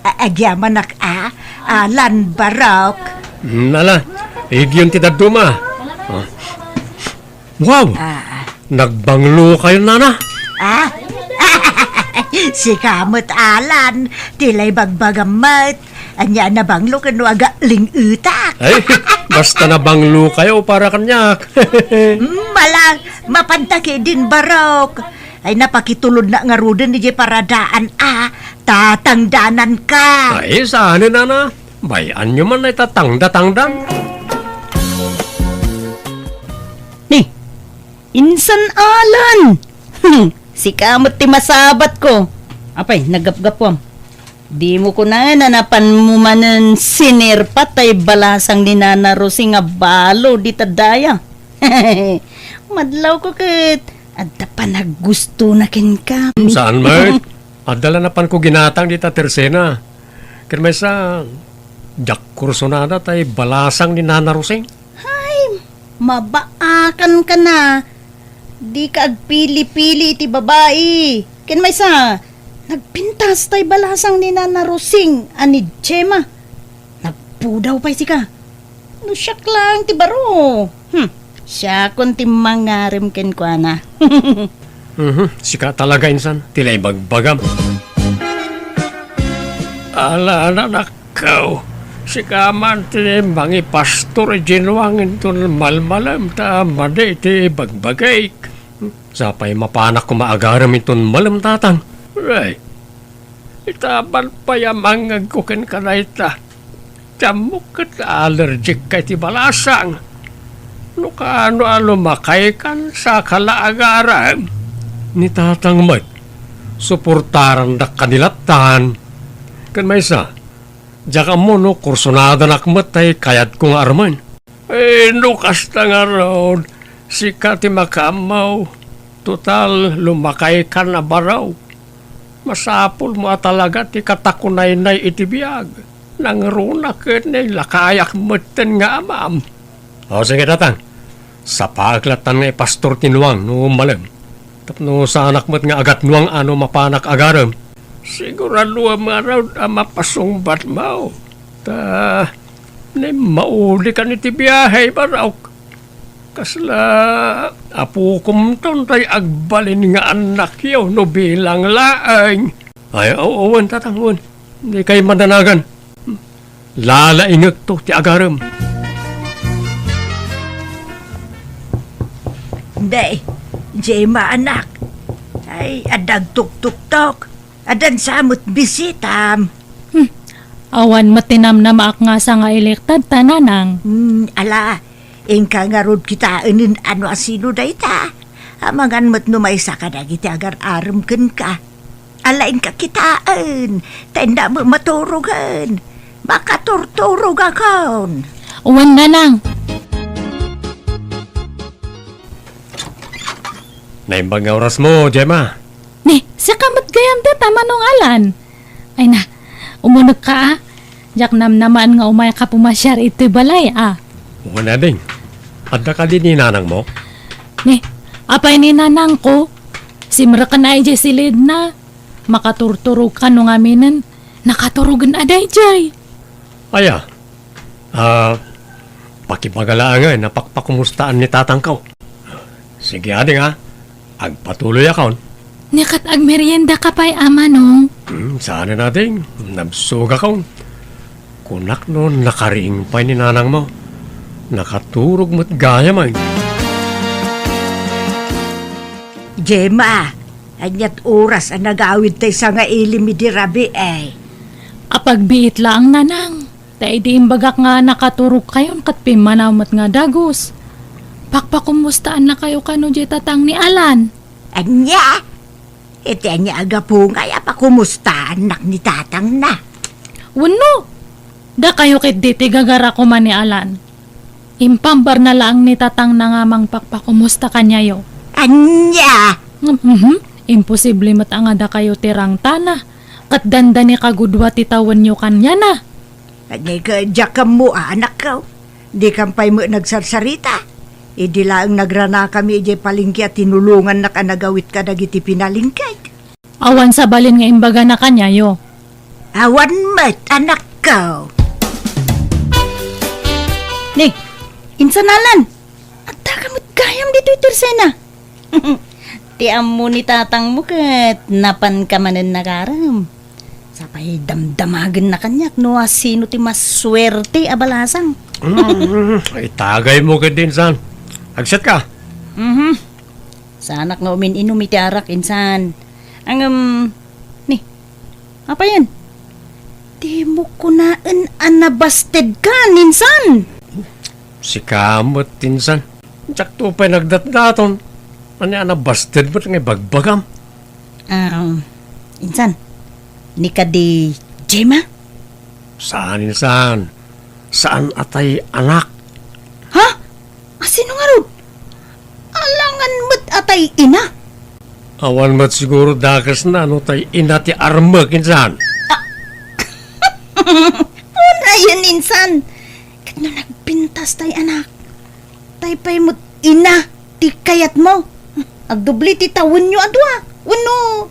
a-, agyamanak a, Alan, Barok. Mm, ala, igyon ti dadduma. Ah. Wow! Ah. Nagbanglo kayo, nana? Ah? Sika met, Alan, ti lay bagbagam met. Ania, nabanglo ken no agaling-etak? Ay, basta nabanglo kayo para kaniak. Mm, ala, mapanta ketdin, Barok. Ay, napakitulod na ngaruden idiay paradaan a, tatangdananka. Ay, saan, nana? Bay-anyo man ay tatangda-tangdan. Ni, insan, Alan! Sika met ti masabatko. Apay, naggapgapuam. Dimo kunaen a napanmo manen sinirpat tay balasang ni Nana Rosing a balo dita daya. Madlawko ket adda panaggustona kenka. Saan met? Adda la napanko ginatang dita tersena. Ken maysa, diak kursonada tay balasang ni Nana Rosing. Hay, mabaakanka na. Dika agpili-pili iti babai. Ken maysa, nagpintas tay balasang ni Nana Rosing a ni Gemma. Nagpudaw pay sika. No siak laeng ti baro. Hmm. Siakon ti mangarem kenkuana. Mhm. Sika talaga, insan, ti naibagbagam. Ala, anakko. Sika man ti mangipastor idiay nuang inton malmalem ta madi ti bagbagik. Sapay mapanak koma agarem inton malem, tatang. Right. Ita, apan pay a mangngegko kenka dayta. Ti ammok ket allergic ka iti balasang. No kaano a lumakaykan, saka la agarem. Ni tatang met, suportarandak kadi lattan. Ken maysa, diak ammo no kursonadanak met tay kayatko nga armen. Eh, no kasta ngarud, sika ti makaammo. Total, lumakaykan a baro. Masapulmo a talaga ti katakunaynay iti biag. Nangruna ket nailakayak metten nga amam. O, sige, tatang. Sapaek lattan nga ipastor ti nuang no malem. Tapno saanak met nga agatnuang a no mapanak agarem. Siguraduem ngarud a mapasungbatmo. Ta, naimmauli kan iti biahe, Barok. Kasla apokomton tay agbalin nga annakyo no bilang laeng. Ay, o-, wen, tatang, wen. Dikay madanagan. Lalaingekto ti agarem. Day, Gemma, anak. Ay, adda agtuktuktok. Addan sa met bisitam. Hmm. Awan met ti namnamaak nga sangailektad ta, nanang. Hmm, ala, inka ngarud kitaen no asino dayta. Amangan met no maysa kadagiti agar-arem kenka. Ala, inka kitaen, ta innak met maturogen. Makaturturogakon. Wen, nanang. Naimbag nga orasmo, Gemma. Ni, sika met gayam dayta, Manong Alan. Ay na, umunegka a. Diak namnamaen nga umayka pumasiar iti balay a. Wen, ading. Adda kadi ni nanangmo? Ni, apay ni nanangko? Simreken a idiay silidna. Makaturturogka no ngaminen. Nakaturogen a daydiay. Aya, Ah, pakibaga laengen a pakpakumustaan ni tatangko. Sige, ading, a. Agpatuloyakon. Ni ket agmeriendaka pay, Manong? Hmm, saanen, ading. Nabsogakon. Kunak no nakariing pay ni nanangmo. Nakaturog met gayam ay. Gemma, ania't oras a nagawid tay sangaili idi rabii, eh? Apagbiit laeng, nanang. Ta idi imbagak nga nakaturogkayon ket pimmanaw met nga dagus. Pakpakumustaannakayo kano diay tatang ni Alan? Ania? Iti ania a gapu nga aya pakumustaannak ni tatangna? Wenno, dakayo ketdi ti gagara koma ni Alan. Impambarna laeng ni tatangna nga mangpakpakumusta kaniayo. Ania? Mhm. Imposible met a nga dakayo ti rangtana, ket dandani kagudua ti tawenyo kaniana. Ania, diak ammo, anakko. Dikam pay met nagsarsarita. Idi laeng nagranakami idiay palengke a tinulongannak a nagawid kadagiti pinalengkek. Awan sabalin nga imbagana kaniayo. Awan met, anakko. Ni, insan Alan, addaka met gayam ditoy tersena. Ti ammo ni tatangmo ket napanka manen nagarem. Sapay damdamagenna kaniak no asino ti masuerte a balasang. Mm, itagaymo ketdi insan. Agsiatka. Mhm. Saanak nga umin-inum iti arak, insan. Ngem, ni, apayen? Dimo kunaen a nabastedkan, insan. Sika met, insan. Diakto pay nagdatdaton. Ania a nabasted met nga ibagbagam? Ah, insan. Ni kadi Gemma? Saan, insan. Saan a tay anak. Ha? Asino ngarud? Alangan met a tay ina? Awan met siguro dakesna no tay ina ti armek, insan. Unayen, insan. Ket no nagpintas tay anak, tay pay met ina ti kayatmo. Agdoble ti tawenyo a dua. Wenno,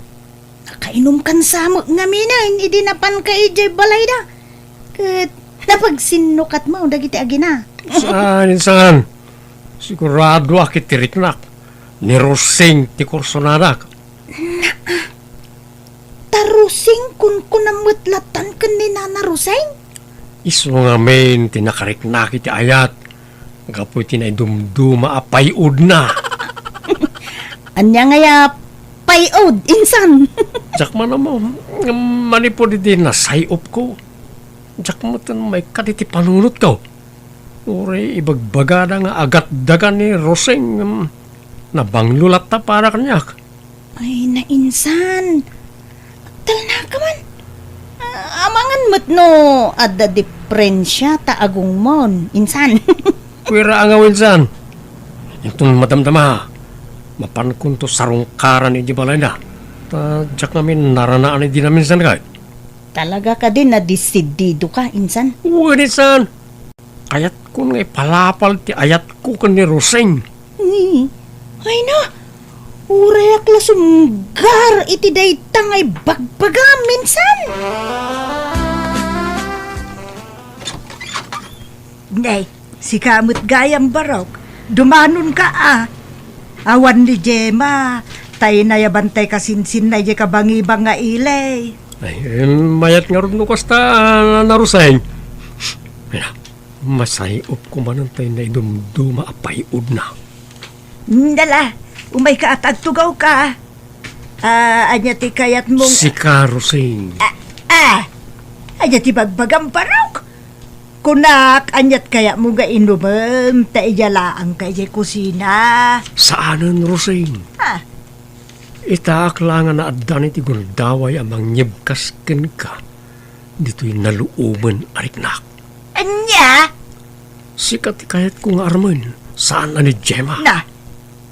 nakainumkan sa met ngaminen idi napanka idiay balayda. Ket napagsinnukatmo dagiti agina. Saan, insan. Siguradoak iti riknak. Ni Rosing ti kursonadak. Naa, ta Rosing kunkunam met latan ken ni Nana Rosing? Isu ngamin ti nakariknak iti ayat gapu iti naidumduma a pay-odna. Ania ngay a pay-od, insan? Diak man ammo, ngem manipud iti nasay-opko, diak metten maikkat iti panunotko. Uray ibagbagada nga agatdagan ni Rosing, ngem nabanglo latta para kaniak. Ay, nainsan. Agtalnaka man. Ah, amangan met no adda diferensia ta agungmon, insan. Kuira a ngaw, insan. Inton madamdama, mapankonto sarungkaran idiay balayna. Ta diak ngamin naranaan idi naminsan kay. Talaga kadi nadesididoka, insan? Wen, insan. Kayatkon nga ipalapal ti ayatko ken ni Rosing. Ni, ay na, urayak la sumgar iti dayta nga ibagbagam, insan. Nay, sika met gayam, Barok. Dumanonka a. Awan ni Gemma, tay nayaban tay kasinsinna idiay kabangibang nga ili. Ay, em, mayat ngarud no kasta, Nana Rosing. Ay na, masay-opko manen tay naidumduma a pay-odna. Dala, umayka a ta agtugawka. Ah, ania ti kayatmong Sika, Rosing. Ah, ah! Ania ti bagbagam, Barok? Kunak, ania't kayatmo nga inumem ta idiay laengka idiay kusina? Saanen, Rosing. Ah. Itaak la nga naaddan iti gundaway a mangngibkas kenka ditoy naluomen a riknak. Ania? Sika ti kayatko nga armen, saan a ni Gemma. Na,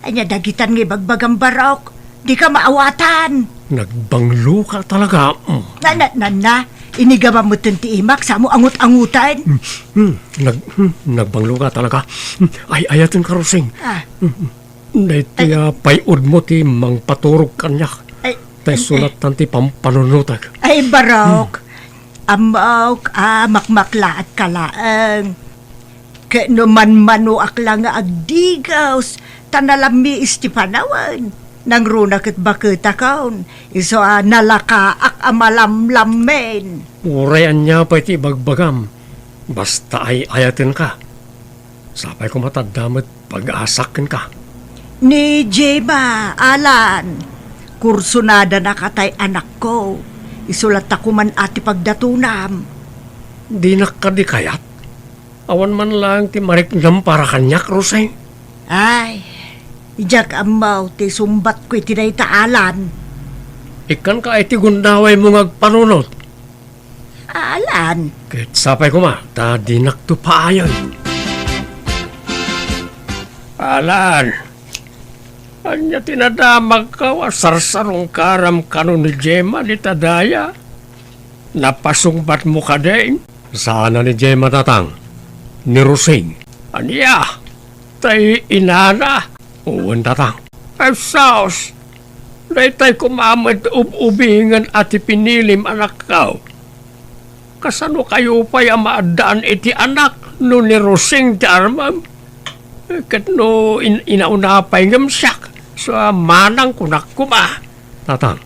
ania dagitan nga ibagbagam, Barok? Dika maawatan. Nagbangloka talaga. Mm. Na, na, na, na. Inigabam metten ti imak, samo angut-anguten. Mm, mm, nag-, mm, nagbangloka talaga. Mm, ay, ayatenka, Rosing. Ah. Mm, mm. Daytoy a pay-odmo ti mangpaturog kaniak. Ay, ta isu lattan ti pampanunotek. Ay, Barok. Hmm. Ammok a makmaklaatka laeng. Ket no manmanoak la nga agdigaws, ta nalammiis ti panawen, nangruna ket baketakon, isu a nalakaak a malamlammen. Uray ania pay ti ibagbagam, basta ay-ayatenka. Sapay koma ta adda met pag-asak kenka. Ni Gemma, Alan, kursunada na katay anakko. Isu latta koma ti pagdatonam. Dinak kadi kayat? Awan man laeng ti mariknam para kaniak, Roseng. Ay, diak ammo ti sumbatko iti dayta, Alan. Ikkanka ay ti gundawaymo nga agpanunot. Alan. Ket sapay koma, ta dinakto paayoy. Alan, ania ti nadamagko a sarsarungkaram kano ni Gemma dita daya? Napasungbatmo kadi? Saan a ni Gemma, Tatang. Ni Rosing. Ania? Tay inana? Wen, Tatang. Ay, sus! Daytay koma met ub-ubingen a ti pinilim, anakko. Kasano kayo pay a maaddaan iti anak no ni Rosing ti armem? Ket no in-, inauna pay ngem siak, sa manang kunak koma. Tatang,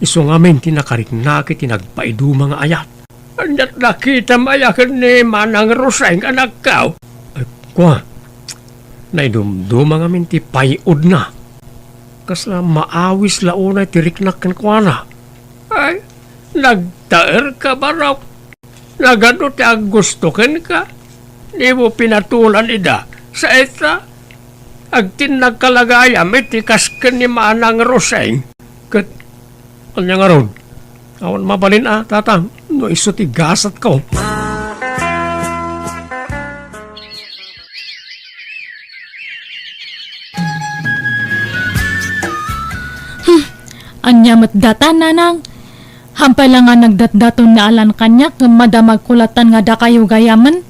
isu ngamin ti nakariknak iti nagpaiduma nga ayat. Aniat nakitam aya ken ni Manang Roseng, anakko? Ay, kua, naidumduma ngamin ti pay-odna. Kasla maawis la unay ti riknak kenkuana. Ay, nagtaerka, barok. Nagadu ti aggusto kenka? Dimo pinatulan ida. Saetta, agtinnagka la gayam iti kas ken ni Manang Roseng. Ket ania ngarud? Awan mabalin a, Tatang, no isu ti gasatko. Hmm, ania met data, Nanang? Hampay la nga nagdatdaton ni Alan kaniak, ngem madamagko lattan nga dakayo gayamen.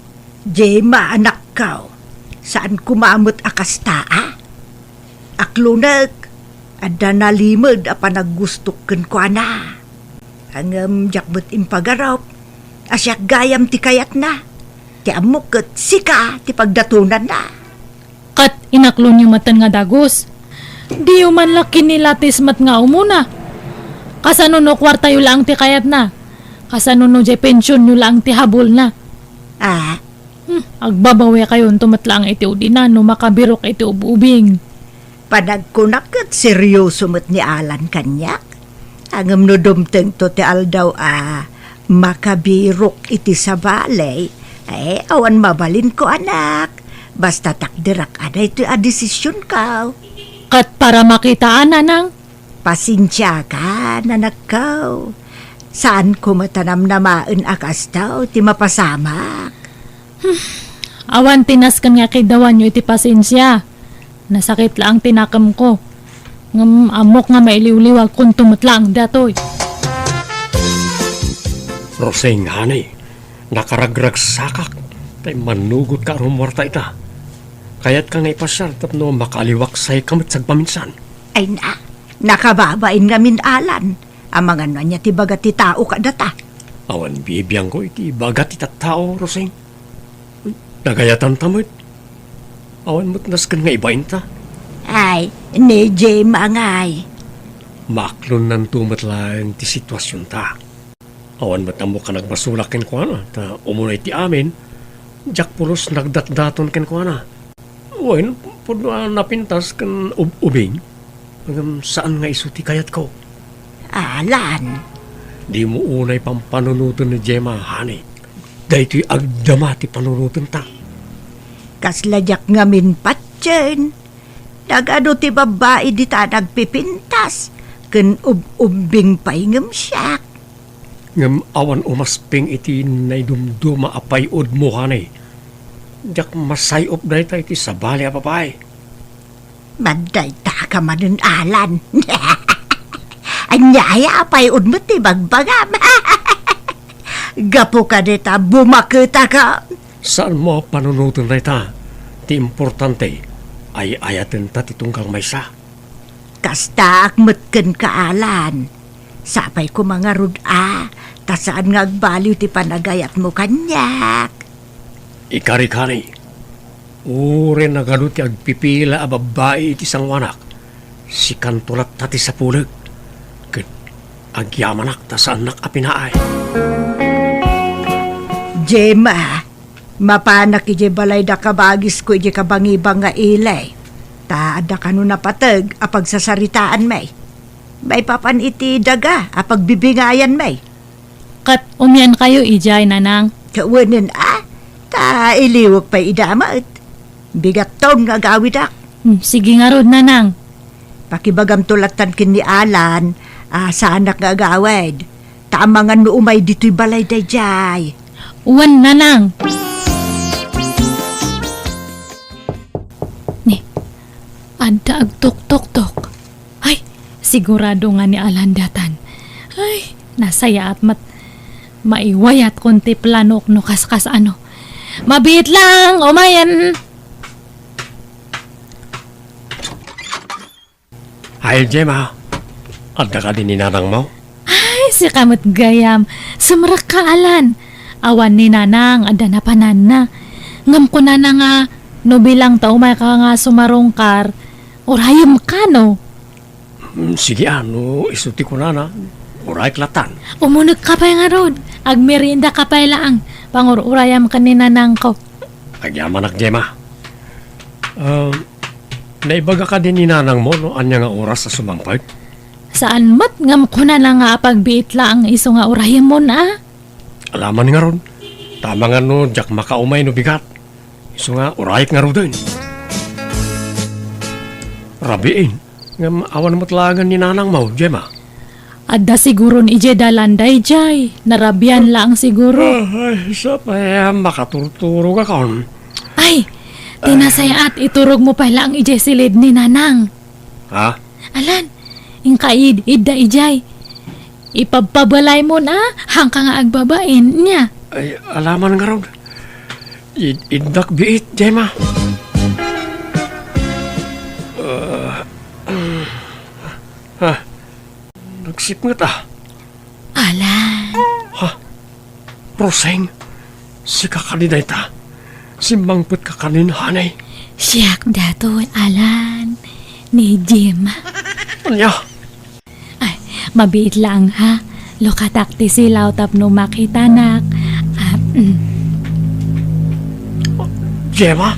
Gemma, anakko, saan koma met a kasta a? Aklonek, adda nalimed a panaggustok kenkuana. Ngem diak met impagarup a siak gayam ti kayatna. Ti ammok ket sika ti pagdatonanna. Ket inaklonyo metten nga dagus. Diyo man la kinilatis met nga umuna. Kasano no kuartayo laeng ti kayatna? Kasano no diay pensionyo laeng ti habulna? Ah. Hmm, agbabawikayonto met laeng iti udina no makabirok iti ub-ubing. Panagkunak ket serioso met ni Alan kaniak. Ngem no dumtengto ti aldaw a makabirok iti sabali, eh, awan mabalinko, anak. Basta takderak a daytoy a desisionko. Ket para makitaan, Nanang. Pasensiakan, anakko. Saanko met a namnamaen a kasta ti mapasamak. Hmm. Awan ti nasken nga kiddawanyo iti pasensia. Nasakit laeng ti nakemko. Ngem ammok nga mailiwliwagkonto met laeng datoy. Roseng, honey, nakaragragsakak ta immannugotka a rumuarta ita. Kayatka nga ipasiar tapno makaaliwaksayka met sagpaminsan. Ay na, nakababain ngamin, Alan. Amangan no ania ti ibaga ti tao kadata. Awan bibiangko iti ibaga ti tattao, Roseng. Nagayatanta met. Awan met nasken nga ibainta. Ay, ni Gemma ngay. Maaklonnanto met laeng ti situasionta. Awan met ammok a nagbasolak kenkuana, ta umuna iti amin, diak pulos nagdatdaton kenkuana. Wen, pudno a napintas ken ub-, ubing. Ngem saan nga isu ti kayatko. Alan. Dimo unay pampanunoten ni Gemma, honey. Daytoy agdama ti panunotenta. Kasla diak ngamin patien. Nagadu ti babbai dita nagpipintas, ken ub-ubbing pay ngem siak. Ngem awan umasping iti naidumduma a pay-odmo, honey. Diak masay-op dayta iti sabali a babai. Madaytaka manen, Alan. Ania aya a pay-odmo ti bagbagam? Gapu kadita, bumaketaka. Saanmo a panunoten dayta. Ti importante, ay-ayatenta ti tunggal maysa. Kastaak met kenka, Alan. Sapay koma ngarud a, ta saan nga agbaliw ti panagayatmo kaniak. Ikarik, honey, uray nagadu ti agpipila a babbai iti sangoanak, sikanto latta ti sapulek, ket agyamanak ta saannak a pinaay. Gemma, Mapanak idiay balayda kabagisko idiay kabangibang nga ili. Ta adda kano napateg a pagsasaritaanmi. Maipapan iti daga a pagbibingayanmi. Ket umiankayo idiay, Nanang? Kawanen a, ta iliwek pay ida met. Bigatton nga agawidak. Hmm, sige ngarud, Nanang. Pakibagamto lattan ken ni Alan a saanak nga agawid. Ta amangan no umay ditoy balay daydiay. Wen, Nanang. Ni, adda agtuktoktok. Ay, sigurado nga ni Alan daytan. Ay, nasayaat met. Maiwayatkon ti planok no kaskas ano. Mabiit lang, umayen. Ay, Gemma, adda kadi ni nanangmo? Ay, sika met gayam. Sumrekka, Alan. Awan ni Nanang, adda napananna. Ngem kunana nga, no bilang ta umayka nga sumarungkar, urayemka, no? Mm, sige, a, no isu ti kunana, urayek lattan. Umunegka pay ngarud. Agmeriendaka pay laeng. Pangur-urayam ken ni Nanangko. Agyamanak, Gemma. Ah, naibaga kadi ni nanangmo no ania nga oras a sumangpet? Saan met, ngem kunana nga apagbiit laeng isu nga urayemon, a? Alaman ngarud. Ta amangan no diak makaumay no bigat. Isu nga urayek ngaruden. Rabiin. Ngem awan met laengen ni nanangmo, Gemma? Adda siguron idiay dalan daydiay. Narabian laeng siguro. Ah, ay, sa pay a makaturturogakon. Ay, ti nasayaat, iturogmo pay laeng idiay silid ni Nanang. Ha? Alan, inka id-, idda idiay. Ipabpabalaymon a, haanka nga agbabain, nia? Ay, alaman ngarud. Id-, iddak biit, Gemma. Ah, ah, nagsipnget a. Alan. Ha? Roseng, sika kadi dayta? Simmangpetka kanin, honey? Siak daytoy, Alan. Ni Gemma. Ania? Ay, mabiit laeng, ha? Lukatak ti silaw tapno makitanak. Ah, mm. Gemma?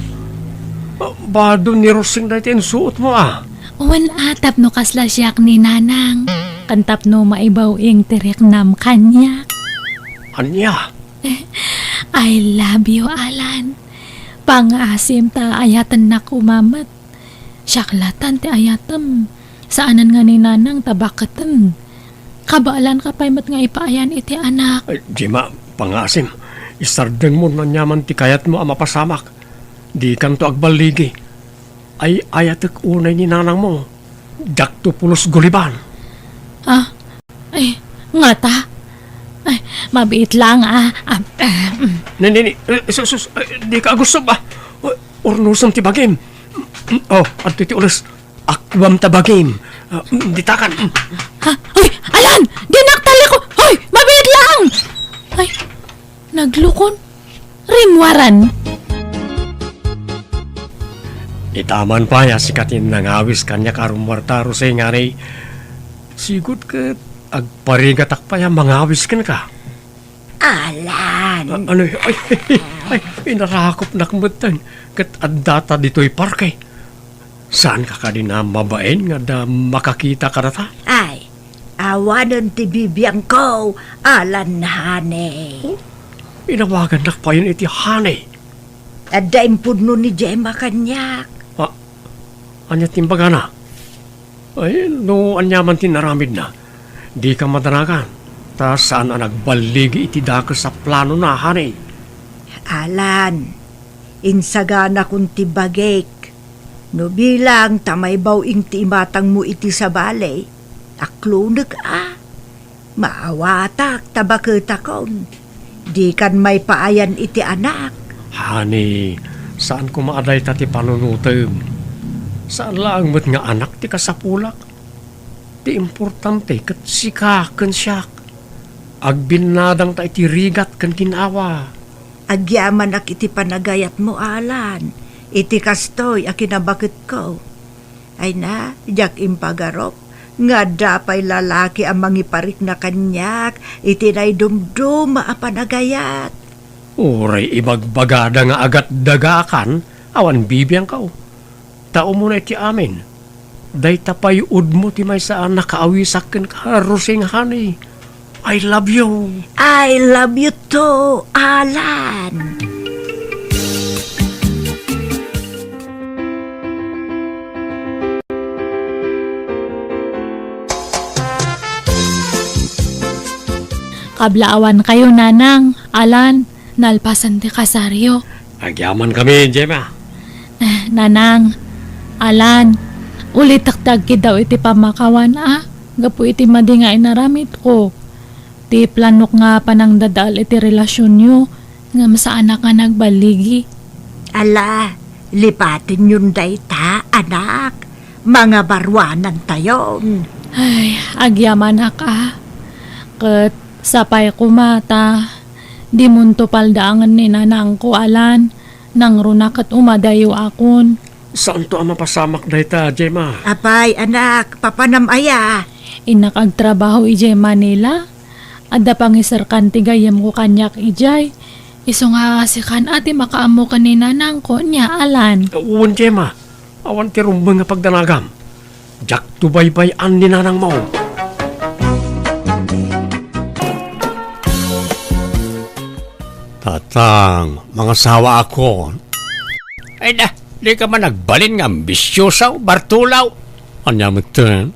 Bado ni Roseng dayta insuotmo, a? Wen, a, tapno kasla siak ni Nanang. Ken tapno maibaw-ing ti riknam kaniak. Ania? I love you, Alan. Pangngaasim ta ayatennak koma met. Siak lattan ti ayatem. Saanen nga ni Nanang ta baketen. Kabaelanka pay met nga ipaayan iti anak. Ay, Gemma, pangngaasim. Isardengmo no aniaman ti kayatmo a mapasamak. Dikanto agballigi. Ay-ayatek unay ni nanangmo. Diakto pulos guliban. Ah, ay, ngata? Ay, mabiit laeng, a, a, a, mm. Ni, ni, ni, eh, sus, sus, eh, dika agussob, a. Urnosem ti bagim. Oh, adtoy ti ules. Akwam ta bagim. Ah, mm, ditakan. Mm. Ha? Hoy, Alan! Dinak taliko! Hoy, mabiit laeng! Ay, naglukon. Rimmuaran. Itaman pay a sika ti nangawis kaniak a rummuarta, Roseng, honey. Sigud ket agparigatak pay a mangawis kenka. Alan. A-, ano, ay, ay, inarakopnak metten ket addata ditoy parke. Saanka kadi a mabain nga adda makakita kadata? Ay, awanen ti bibiangko, Alan, honey. Oh, inawagannak payen iti honey. Adda impudno ni Gemma kaniak. A-, ania ti imbagana? Ay, no aniaman ti inaramidna, dika madanagan, ta saan a nagballigi iti dakes a planona, honey. Alan, insaganakon ti bagik. No bilang ta maibaw-ing ti imatangmo iti sabali, aklonek a. Maawatak ta baketakon. Dikan maipaayan iti anak. Honey, saan koma a dayta ti panunotem. Saan laeng met nga anak ti kasapulak. Ti importante ket sika ken siak. Agbinnadangta iti rigat ken gin-awa. Agyamanak iti panagayatmo, Alan, iti kastoy a kinabaketko. Ay na, diak impagarup nga adda pay lalaki a mangiparikna kaniak iti naidumduma a panagayat. Uray ibagbagada nga agatdagakan, awan bibiangko. Ta umuna iti amin, dayta pay udmo ti maysa a nakaawisak kenka, Rosing honey. I love you. I love you too, Alan. Kablaawankayo, Nanang, Alan, nalpasen ti kasaryo. Agyamankami, Gemma. Eh, Nanang, Alan, ulitek ti agkiddaw iti pammakawan a gapu iti madi nga inaramidko. Ti planok nga panangdadael iti relasionyo, ngem saanak nga nagballigi. Ala, lipatenyon dayta, anak. Mangabaruanantayon. Ay, agyamanak a. Ket sapay koma ta dimonto paldaangen ni Nanangko, Alan. Nangruna ket umadayo akon. Saanto a mapasamak dayta, Gemma. Apay, anak, papanam aya? Innak agtrabaho idiay Manila. Adda pangiserkan ti gayyemko kaniak idiay. Isu nga sikan a ti makaammo ken ni Nanangko, nia, Alan? Wen, Gemma. Awan ti rumbeng nga pagdanagam. Diakto baybay-an ni Nanangmo. Tatang, mangasawaakon. Ay da, dika man nagbalin nga ambisiosa, Bartolo. Ania metten?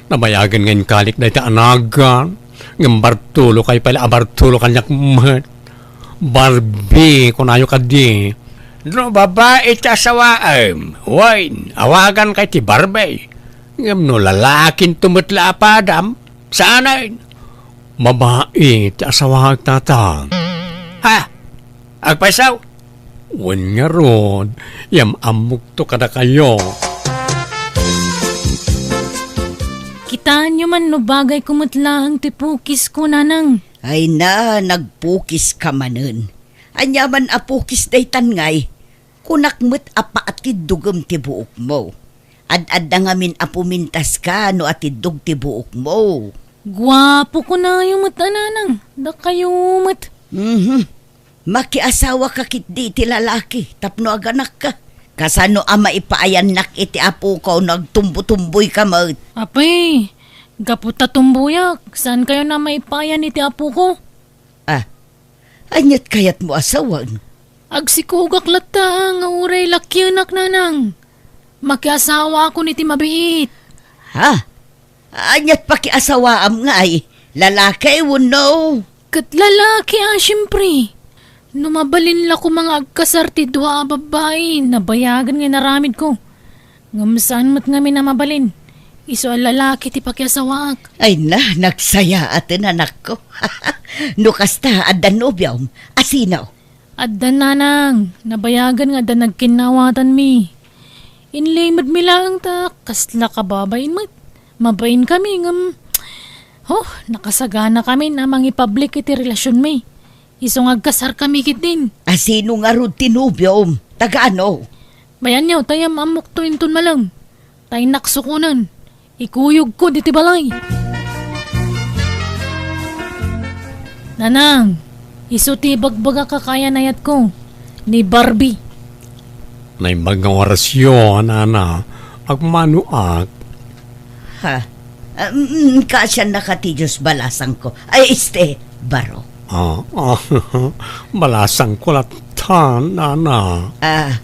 Nabayagen nga inkalik dayta a nagan, ngem Bartolo kay pay la a Bartolo kaniak met. Barbie, kunayo kadi. No babai ti asawaem, wen, awaganka iti Barbie. Ngem no lalakinto met la a padam, saanen. Babai ti asawaek, Tatang. Ha? Agpayso? Wen ngarud, iam-ammokto kadakayo. Kitaenyo man no bagayko met laeng ti pukisko, Nanang. Ay na, nagpukiska manen. Ania man a pukis daytan ngay? Kunak met a paatiddogem ti buokmo. Ad-adda ngamin a pumintaska no atiddog ti buokmo. Guapo kunayo met a Nanang, dakayo met. Mhm. Makiasawaka ketdi iti lalaki tapno aganakka. Kasano a maipaayannak iti apoko no agtumbotumboyka met? Apay, gapu ta tumboyak, saankayon a maipaayan iti apoko? Ah, aniat kayatmo a sawen? Agsikogak latta nga uray lakienak, Nanang. Makiasawaakon iti mabiit. Ha? Aniat pakiasawaam ngay? Lalaki wenno? Ket lalaki a, siempre. No mabalin la koma nga agkasar ti dua a babbai, nabayagen nga inaramidko. Ngem saan met ngamin a mabalin. Isu a lalaki ti pakiasawaak. Ay na, nagsayaaten, anakko. No kasta, adda nobiom. A sino? Adda, Nanang. Nabayagen nga adda nagkinnawatanmi. Inlimedmi laeng ta kasla kababain met. Mabainkami ngem, oh, nakasaganakamin a mangipablik iti relasionmi. Isu nga agkasarkami ketdin. A sino ngarud ti nobiom? Taga ano? Bayanyo, ta iam-ammokto inton malem. Ta innak sukonen. Ikuyogko ditoy balay. Nanang, isu ti ibagbagak a kaayan-ayatko, ni Barbie. Naimbag nga orasyo, nana. Agmanoak. Ha? Ah, mm, kaasiannaka ti Dios, balasangko. Ay, este, baro. Ah, ah, balasangko latta, nana. Ah,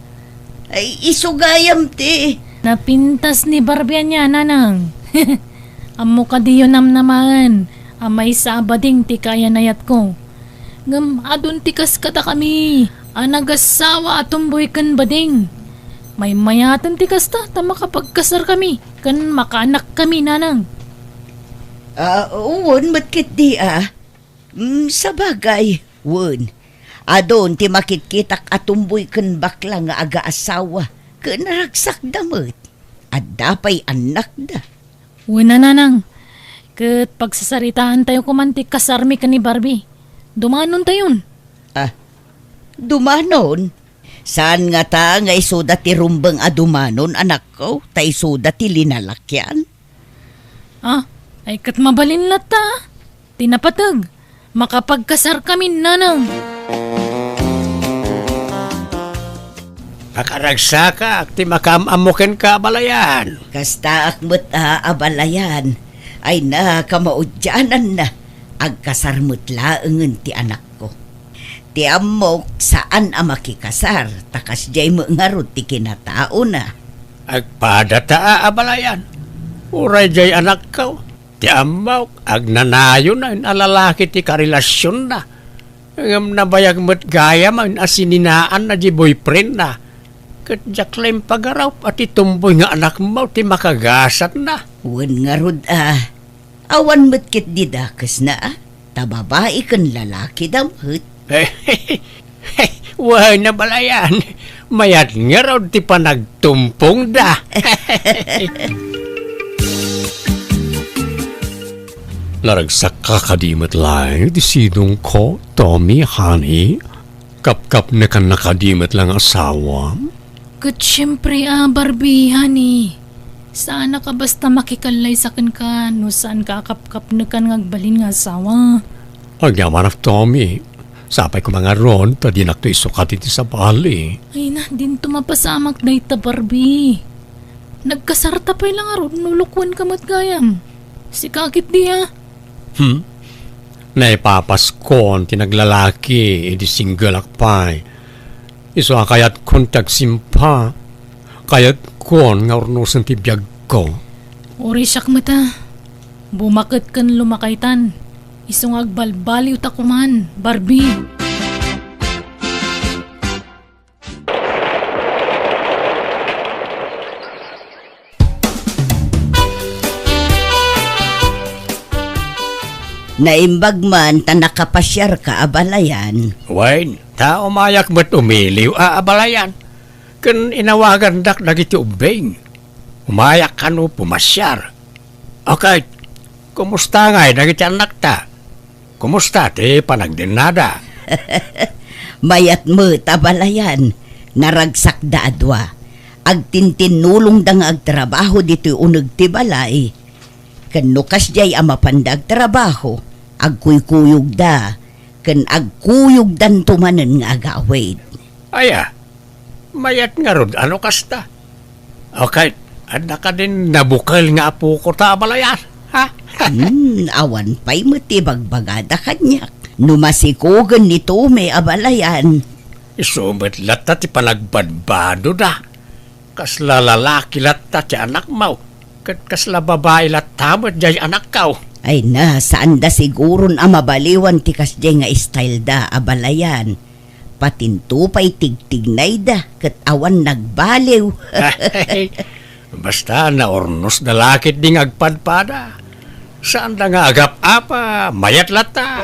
ay, isu gayam ti. Napintas ni Barbie ania, Nanang. Ammo kadiyo namnamaen a maysa a bading ti kaayan-ayatko. Ngem adun ti kas kadakami a nagasawa a tumboy ken bading. Maymayaten ti kasta ta makapagkasarkami ken makaanakkami, Nanang. Ah, wen met ketdi a. Mm, sabagay, wen. Adun ti makitkitak a tumboy ken bakla nga agaasawa ken ragsakda met. Adda pay annakda. Wen a, Nanang. Ket pagsasaritaantayo koman ti kasarmi ken ni Barbie. Dumanontayon. Ah, dumanon? Saan ngata nga isuda ti rumbeng a dumanon, anakko, ta isuda ti linalakian? Ah, ay ket mabalin latta, ah. Ti napateg, makapagkasarkami, Nanang. Pakaragsakak ti makaam-ammo kenka, abalayan. Kastaak met a, abalayan. Ay na, kamaudiananna. Agkasar met laengen ti anakko. Ti ammok, saan a makikasar, ta kasdiay met ngarud ti kinataona. Agpadata a, abalayan. Uray diay anakko. Ti ammok, agnanayon a lalaki ti karelasionna. Ngem nabayag met gayam a sininaanna diay boyfriendna. Ket diak la impagarup a ti tumboy nga anakmo ti makagasatna. Wen ngarud a, awan met ketdi dakesna a, ta babai ken lalaki da met. Wen, abalayan, mayat ngarud ti panagtumpongda. Naragsakka kadi met laeng ti sidongko, Tommy, honey? Kapkapnekanna kadi met la nga asawa? Ket siempre a, Barbie, honey. Saanak a basta makikallaysa kenka no saanka a kapkapnekan nga agbalin nga asawa. Agyamanak, Tommy. Sapay koma ngarud ta dinakto isukat iti sabali. Ay na, dinto mapasamak dayta, Barbie. Nagkasarta pay la ngarud no lukuenka met gayam. Sika ketdi a. Hmm? Naipapaskon ti naglalaki idi singgelak pay. Isu a kayatkon ti agsimpa. Kayatkon nga urnosen ti biagko. Uray siak met a. Bumaket ken lumakaytan. Isu nga agbalbaliwta koman, Barbie. Naimbag man ta nakapasiarka, abalayan. Wen, ta umayak met umiliw a, abalayan. Ken inawagandak dagiti ubbing. Umayak kano pumasiar. Okay, kumusta ngay dagiti annakta? Kumusta ti panagdennada? Mayat met, abalayan. Naragsakda a dua. Agtintinnulongda nga agtrabaho ditoy uneg ti balay. Ken no kasdiay a mapanda agtrabaho, agkuykuyogda, ken agkuyogdanto manen nga agawid. Aya, mayat ngarud a no kasta. Okay, adda kadin nabukel nga apoko ta, abalayan, ha? Hmm, awan pay met ti bagbagada kaniak. No masikogen ni Tommy, abalayan. Isu met latta ti panagbadbadoda. Kasla lalaki latta ti anakmo, ket kasla babai latta met diay anakko. Ay na, saanda siguron a mabaliwan ti kasdiay nga style da, abalayan. Patinto pay tigtignayda ket awan nagbaliw. Basta naurnosda la ketdi nga agpadpada. Saanda nga agap-apa, mayat latta.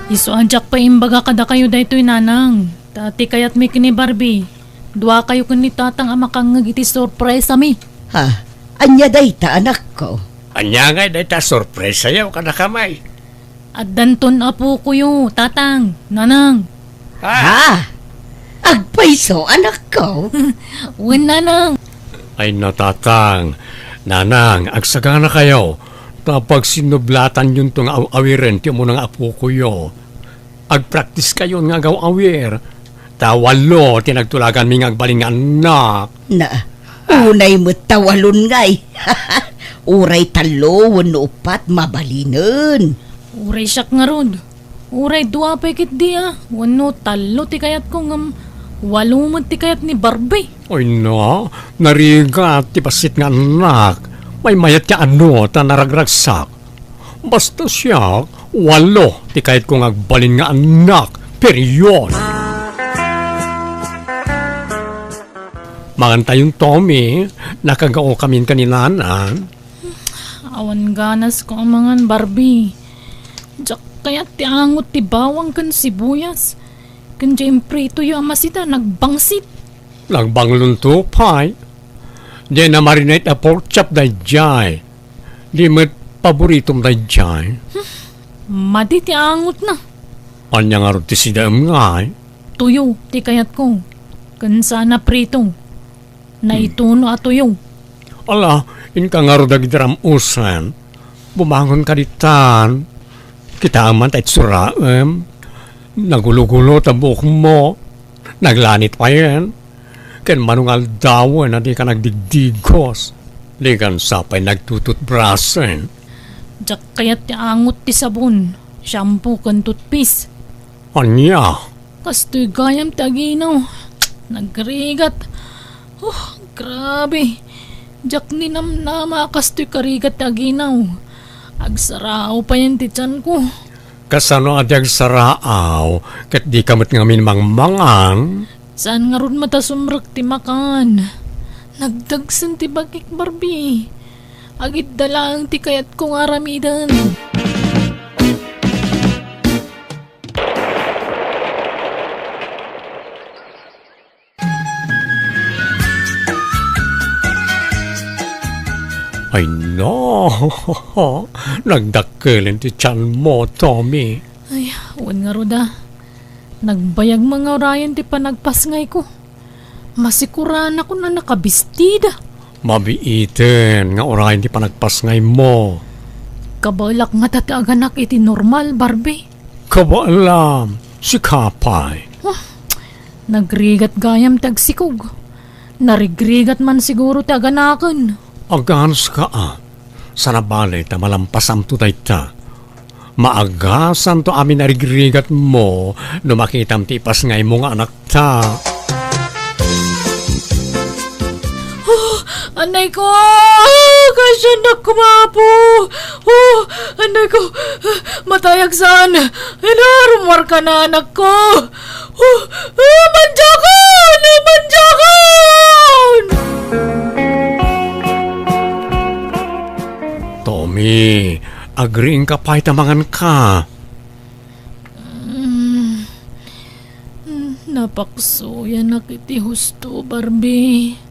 Isu a diak pay imbaga kadakayo daytoy, nanang. Ta ti kayatmi ken ni Barbie, duakayo ken ni tatang a makangngeg iti sorpresami. Ha? Ania dayta, anakko? Ania ngay dayta a sorpresayo kadakami? Addanton apokoyo, tatang, nanang. Ha? Ha? Agpayso, anakko? Wen, nanang. Ay na, tatang, nanang, agsaganakayo, ta pagsinublatanyonto nga aw-awiren ti umuna nga apokoyo. Agpraktiskayon nga agaw-awir. Ta walo ti nagtulaganmi nga agbalin nga annak. Na, unay met ta walon ngay. Uray tallo wenno uppat, mabalinen. Uray siak ngarud. Uray dua pay ketdi a. Wenno tallo ti kayatko ngem walo met ti kayat ni Barbie. Ay na, narigat ti bassit nga annak. Maymayat ti anu ta naragragsak. Basta siak, walo ti kayatko nga agbalin nga annak. Period. Mangantayon, Tommy, nakagaokamin ka ni Nana. Awan ganasko a mangan, Barbie. Diak kayat ti angot ti bawang ken sibuyas. Ken diay impritoyo a masita, nagbangsit. Nagbanglonto pay. Diay namarinate a pork chop daydiay. Di met paboritom daydiay. Madi ti angotna. Ania ngarud ti sidaem ngay? Tuyo ti kayatko. Ken saan a prito. Naituno a tuyo. Ala, inka ngarud dagiti ram-usen. Bumangon ka ditan. Kitaem man ta itsuraem. Nagulo-gulo ta buokmo. Naglanit payen. Ken mano nga aldawen a dika nagdigdigos. Dikan sa pay nagtututbrasen. Diak kayat ti angot ti sabon, shampoo ken toothpaste. Ania? Kastoy gayam ti aginaw. Nagrigat. Oh, grabe. Diak ninamnama a kastoy karigat ti aginaw. Agsaraaw payen ti tianko. Kasano a di agsaraaw ket dika met ngamin mangmangan? Saan ngarud met a sumrek ti makan. Nagdagsen ti bagik, Barbie. Agidda laeng ti kayatko nga aramiden. Ay no, nagdakkelen ti tianmo, Tommy. Ay, wen ngarud a. Nagbayag nga urayen ti panagpasngayko. Masikuranakon a nakabistida. Mabiiten nga urayen ti panagpasngaymo. Kabaelak ngata ti aganak iti normal, Barbie. Kabaelam, sika pay. Huh, nagrigat gayam ti agsikog. Narigrigat man siguro ti aganaken. Aganska a. Saan a bale ta malampasamto dayta. Maagasanto amin a rigrigatmo no makitam ti ipasngaymo nga anakta. Oh, anay ko! Kasiannak, kumapo! Oh, anay ko! Matayak saan! Ina, rumuar ka na, anak ko! Oh, oh, manjakon! Oh, manjakon! Tommy, agriingka pay ta manganka. Mm, napaksuyanak iti husto, Barbie.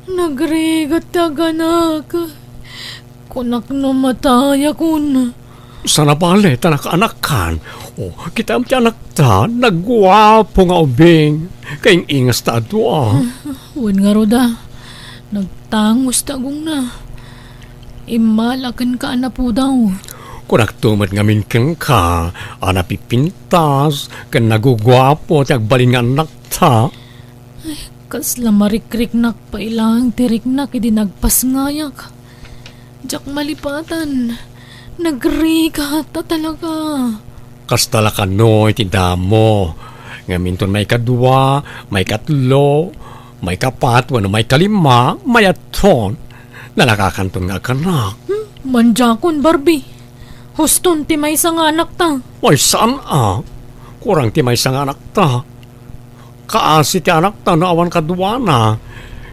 Nagrigat ti aganak. Kunak no matayakon. Saan a bale ta nakaanakkan. O, kitam ti anakta, nagguapo nga ubing. Kaing-ingas ta a dua. Wen ngarud a, nagtangos ti agongna. Immala kenka a napudaw. Kunakto met ngamin kenka a napipintas ken naguguapo ti agbalin nga annakta. Ay, kasla marikriknak pay laeng ti riknak idi nagpasngayak. Diak malipatan. Nagrigat a talaga. Kasta la kano iti damo. Ngaminton maikadua, maikatlo, maikapat, wenno maikalima, mayatton. Nalakakanton nga agkanak. Hmm? Manjakon, Barbie. Huston ti maysa nga anakta. Ay, saan a? Kurang ti maysa nga anakta. Kaasi ti anakta no awan kaduana.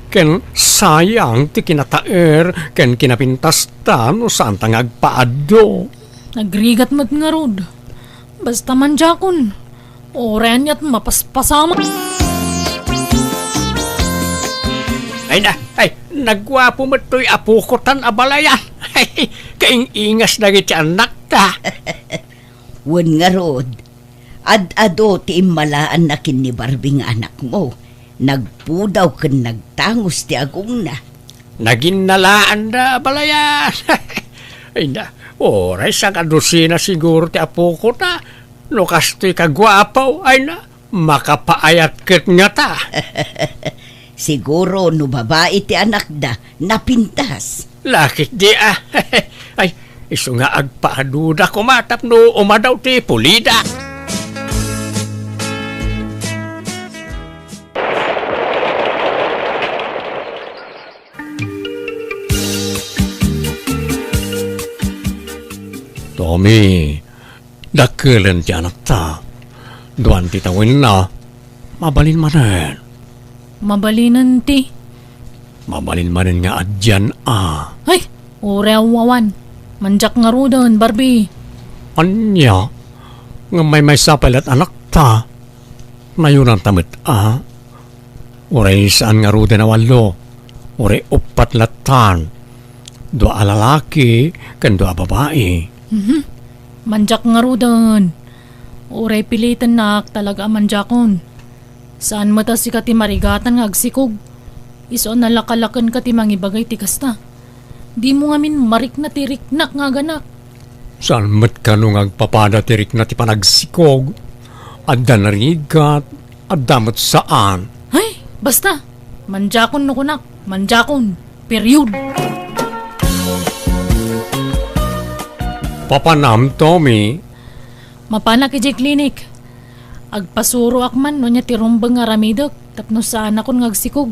Ken sayang ti kinataer ken kinapintasta no saanta nga agpaaddo. Nagrigat met ngarud. Basta manjakon. Uray aniat mapaspasamak. Ay na, ay, nagguapo met toy apokotan a balayan. Ay, kaing-ingas dagiti annakta. Wen ngarud, ad-adu ti immalaanna ken ni Barbie nga anakmo. Nagpudaw ken nagtangos ti agongna. Naginnalaanda a balayan. Ay na, uray sangadusina siguro ti apokota. No kastoy kaguapo, ay na, makapaayat ket ngata. Siguro no babai ti anakda, napintas. Lakit di a. Ay, isu nga agpaaduda koma tapno umadaw ti pulida. Tommy, dakkelen ti anakta. Duan ti tawenna. Mabalin manen. Mabalinen ti. Mabalin manen nga addan a. Ay, uray awan. Mandiak ngaruden, Barbie. Ania? Ngem maymaysa pay la't anakta. Nayonanta met a. Uray saan ngaruden a wallo. Uray uppat lattan. Dua a lalaki ken dua a babai. Mhm. Mandiak ngaruden. Uray pilitennak talaga a mandiakon. Saan met a sika ti marigatan nga agsikog. Isu a nalakalakenka ti mangibagay ti kasta. Dimo ngamin marikna ti riknak nga aganak. Saan met kano nga agpapada ti rikna ti panagsikog? Adda narigat, adda met saan. Ay, basta. Mandiakon no kunak. Mandiakon. Period. Papanam, Tommy? Mapanak idiay klinik. Agpasuroak man no ania ti rumbeng nga aramidek tapno saanakon nga agsikog.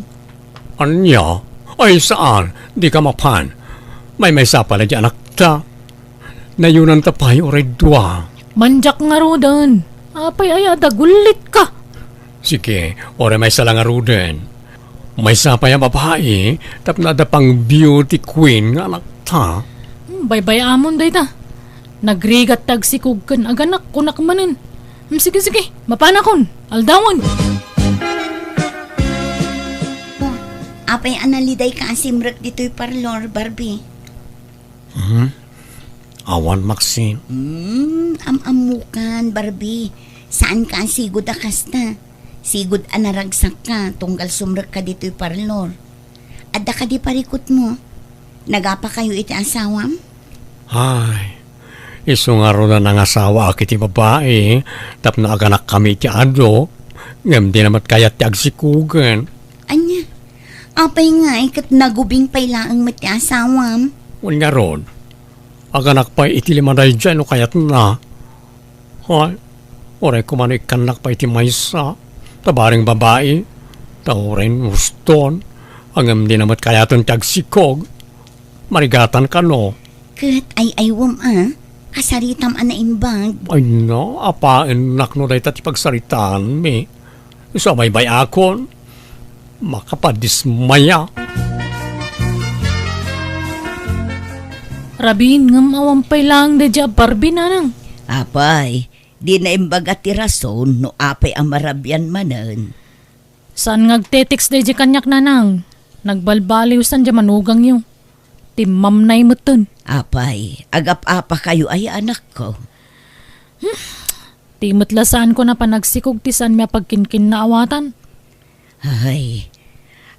Ania? Ay, saan? Dika mapan. Maymaysa pay la diay anakta. Nayunanta pay uray dua. Mandiak ngaruden. Apay aya a dagullitka? Sige, uray maysa la ngaruden. Maysa pay a babai, tapno adda pang beauty queen nga anakta. Hmm, baybay-amon dayta. Nagrigat ti agsikog ken aganak, kunak manen. Hmm, sige, sige, mapanakon. Aldawen. Oh, apay a nalidayka a simrek ditoy parlor, Barbie? Hmm? Awan, Maxine. Hmm, am-ammokan, Barbie. Saanka a sigud a kasta. Sigud a naragsakka tunggal sumrekka ditoy parlor. Adda kadi parikutmo? Nagapakayo iti asawam? Ay, isu ngarud a nangasawaak iti babai tapno aganakkami iti adu, ngem dina met kayat ti agsikogen. Ania? Apay ngay ket nagubing pay laeng met ti asawam? Wen ngarud, aganak pay iti lima daydiay no kayatna. Hay, uray koma no ikkannak pay ti maysa, ta bareng babai, ta uray nuston, ngem dina met kayaten ti agsikog. Marigatan kano? Ket ay-aywem a, kasaritam a naimbag. Ay na, apaennak no dayta ti pagsaritaanmi. Isu a baybay-akon, makapadismaya. Rabin, ngem awan pay laeng daydiay a Barbie, nanang. Apay, di naimbaga ti rason no apay a marabian manen. Saan nga agte-text daydiay kaniak, nanang. Nagbalbaliwsan diay manugangyo. Timmamnay metten. Apay, agap-apakayo aya, anakko? Hmm, ti met la saanko a panagsikog ti saanmi a pagkinkinnaawatan. Ay,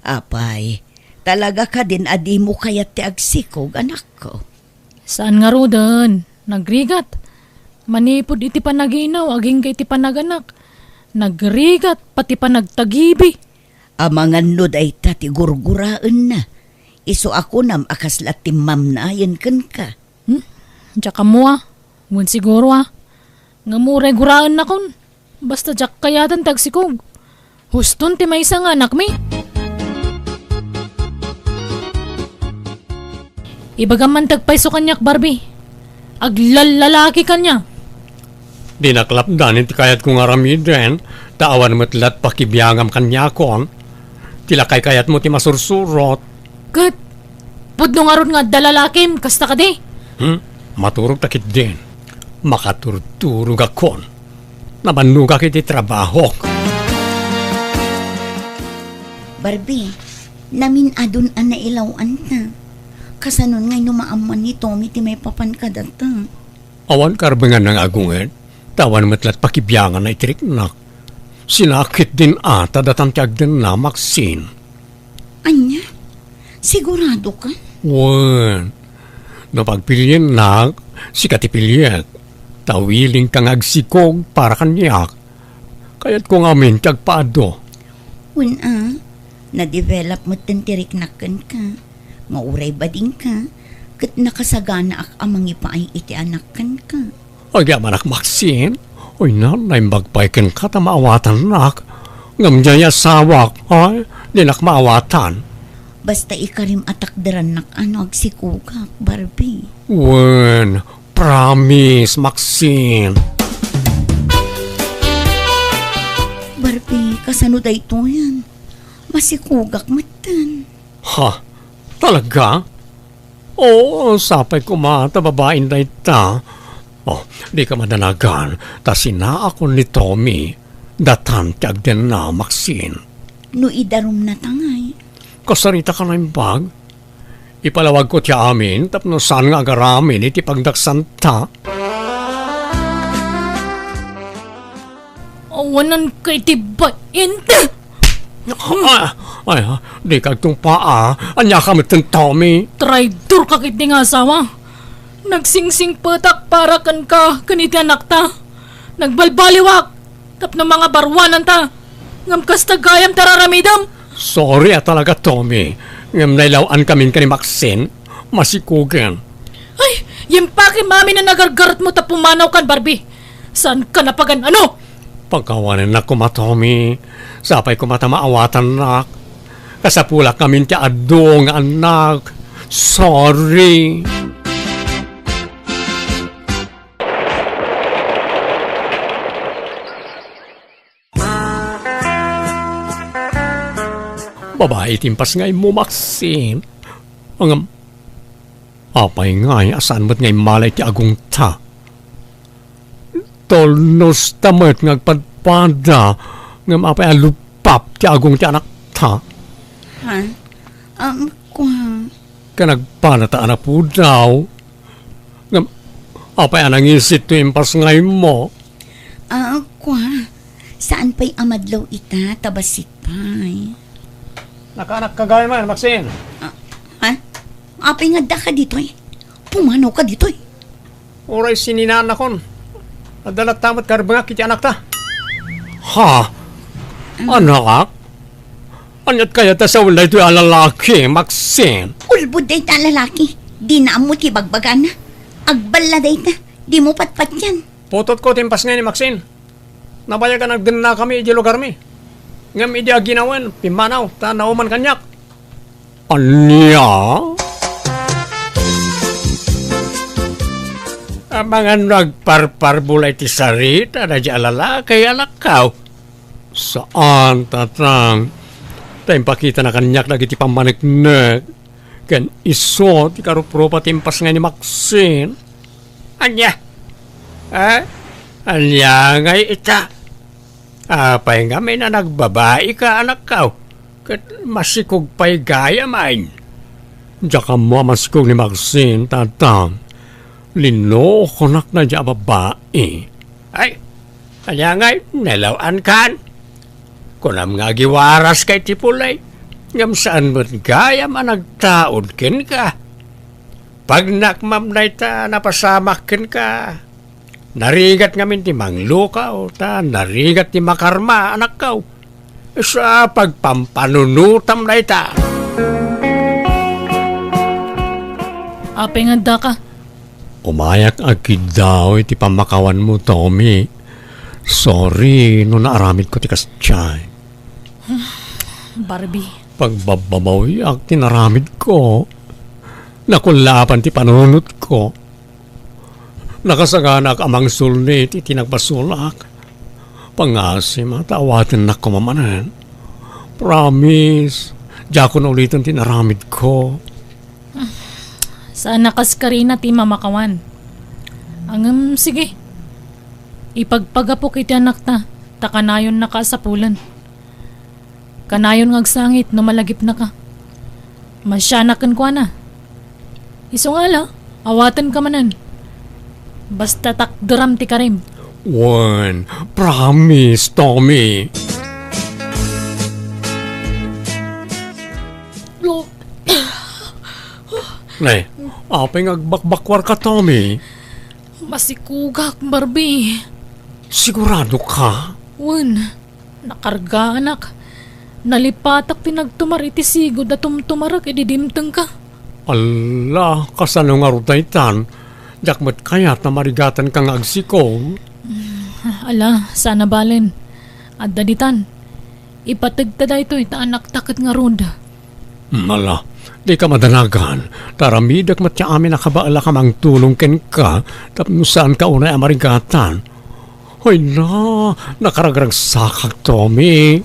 apay, talaga kadin a dimo kayat ti agsikog, anakko? Saan ngaruden, nagrigat. Manipud iti panaginaw, agingga iti panaganak. Nagrigat, pati panagtagibi. Amangan no dayta ti gurguraenna. Isu a kunam a kasla timmamnayen kenka. Hmm? Diak ammo a. Wen siguro a. Ngem uray guraennakon. Basta diak kayaten ti agsikog. Huston ti maysa nga anakmi. Ibagam man ti agpayso kaniak, Barbie. Aglallalaki kaniak. Dinak lapdan iti kayatko nga aramiden, ta awan met lat pakibiangam kaniakon. Ti lakay kayatmo ti masursurot. Ket, pudno ngarud nga adda lalakim, kasta kadi? Hmm? Maturogta ketdin. Makaturturogakon. Namannogak iti trabahok. Barbie, namin-adon a nailaw-anta. Kasanon ngay no maammuan ni Tommy ti maipapan kadata? Awan karbenganna nga agunged, ta awan met lat pakibianganna iti riknak. Sinakit din a ta datan ti agdenna, Maxine. Ania? Sigurado ka? Wen, no pagpiliennak, sika ti piliek, ta willing ka nga agsikog para kaniak. Kayatko ngamin ti agpaadu. Wen a, na-develop metten ti riknak kenka, nga uray badingka, ket nakasaganaak a mangipaay iti anak kenka. Agyamanak, Maxine. Oy, na, naimbag pay kenka ta maawatannak. Ngem diay asawak, ay, dinak maawatan. Basta ikarim a takderannak a no agsikogak, Barbie. Wen, promise, Maxine. Barbie, kasano daytoyen? Masikogak metten. Ha? Talaga? Oo, sapay koma ta babain dayta. Oh, dika madanagan, ta sinaakon ni Tommy, datan ti agdenna, Maxine. No idarumna ta ngay? Kasarita ka naimbag? Ipalawagko ti amin tapno saan nga agaramin iti pagdaksanta. Awananka iti bain. Ah, ay, ah, dika agtungpaa. Ania ka metten, Tommy? Traidor ka ketdi nga asawa. Nagsingsingpetak para kenka ken iti anakta. Nagbalbaliwak. Tapno mangabaruananta. Ngem kasta gayam ti ar-aramidem. Sorry a talaga, Tommy. Ngem nailaw-ankamin ken ni Maxine. Masikugen. Ay, yempakam amin a nagargaretmo ta pumanawkan, Barbie. Saankan a pagan-ano? Pakawanennak koma, Tommy. Sapay koma ta maawatannak. Kasapulankamin ti adu nga annak. Sorry. Babai ti impasngaymo, Maxine. Ngem, apay ngay a saan met nga immala iti agongta? Tulnosta met nga agpadpada, ngem apay a lupap ti agong ti anakta? Ha? Um, kua. Ken agpalata a napudaw. Ngem, apay a nangisit ti impasngaymo? Ah, kua. Saan pay a madlaw ita, ta bassit pay. Nakaanakka gayam, Maxine. Ah, ha? Apay nga addaka ditoy? Pumanawka ditoy? Uray sininaannakon. Adda latta met karbengak iti anakta. Ha? Anak? Aniat kayat a sawen daytoy a lalaki, Maxine? Ulbod dayta a lalaki. Dina ammo ti bagbagana. Agballa dayta. Dimo patpatian. Putotko ti impasngay ni Maxine. Nabayag a nagdennakami idiay lugarmi. Ngem idi aginawen, pimmanaw, ta nauman kaniak. Ania? Amangan no agparparbula iti sarita daydiay a lalaki, anakko? Saan, Tatang. Ta impakitana kaniak dagiti pammaneknek. Ken isu ti karuprupa ti impasngay ni Maxine. Ania? Ha? Ania ngay ita? Apay ngamin a nagbabaika, anakko? Ket masikog pay gayam. Diak ammo a masikog ni Maxine, Tatang. Linukonak daydiay a babai. Ay, ania ngay, nailaw-ankan? Kunam nga agiwaraska iti pulay, ngem saan met gayam a nagtaud kenka. Pagnak, ma'am, dayta napasamak kenka. Narigat ngamin ti manglukaw, ta narigat ti makarma, anakko. Sa pagpampanunotam dayta. Apay nga addaka? Umayak agkiddaw iti pammakawanmo, Tommy. Sorry no naaramidko ti kasdiay. Barbie. Pagbabbabawiak ti naramidko. Nakullapan ti panunotko. Nakasaganak a mangsulnit iti nagbasolak. Pangasim ta awatennak koma manen. Promise, diakon uliten ti naramidko. Saan a kas karina ti mamakawan. Ngem, sige. Ipagpagapok iti anakta, ta kanayonnaka a sapulen. Kanayon nga agsangit no malagipnaka. Masianak kenkuana. Isu nga ala, awatenka manen. Basta takderam ti karim. Wen, promise, Tommy. Nay, apay nga agbakbakuarka, Tommy? Masikogak, Barbie. Sigurado ka? Wen, nakargaanak. Nalipatak ti nagtumar iti sigud a tumtumarek idi dimtengka. Alla, kasano ngarud daytan? Diak met kayat a marigatanka nga agsikog. Mm, ala, saan a balen. Adda ditan. Ipategta daytoy ta anakta ket ngarud. Ala, dika madanagan, ta aramidek met ti amin a kabaelak a mangtulong kenka tapno saanka unay a marigatan. Hoy na, nakaragragsakak, Tommy.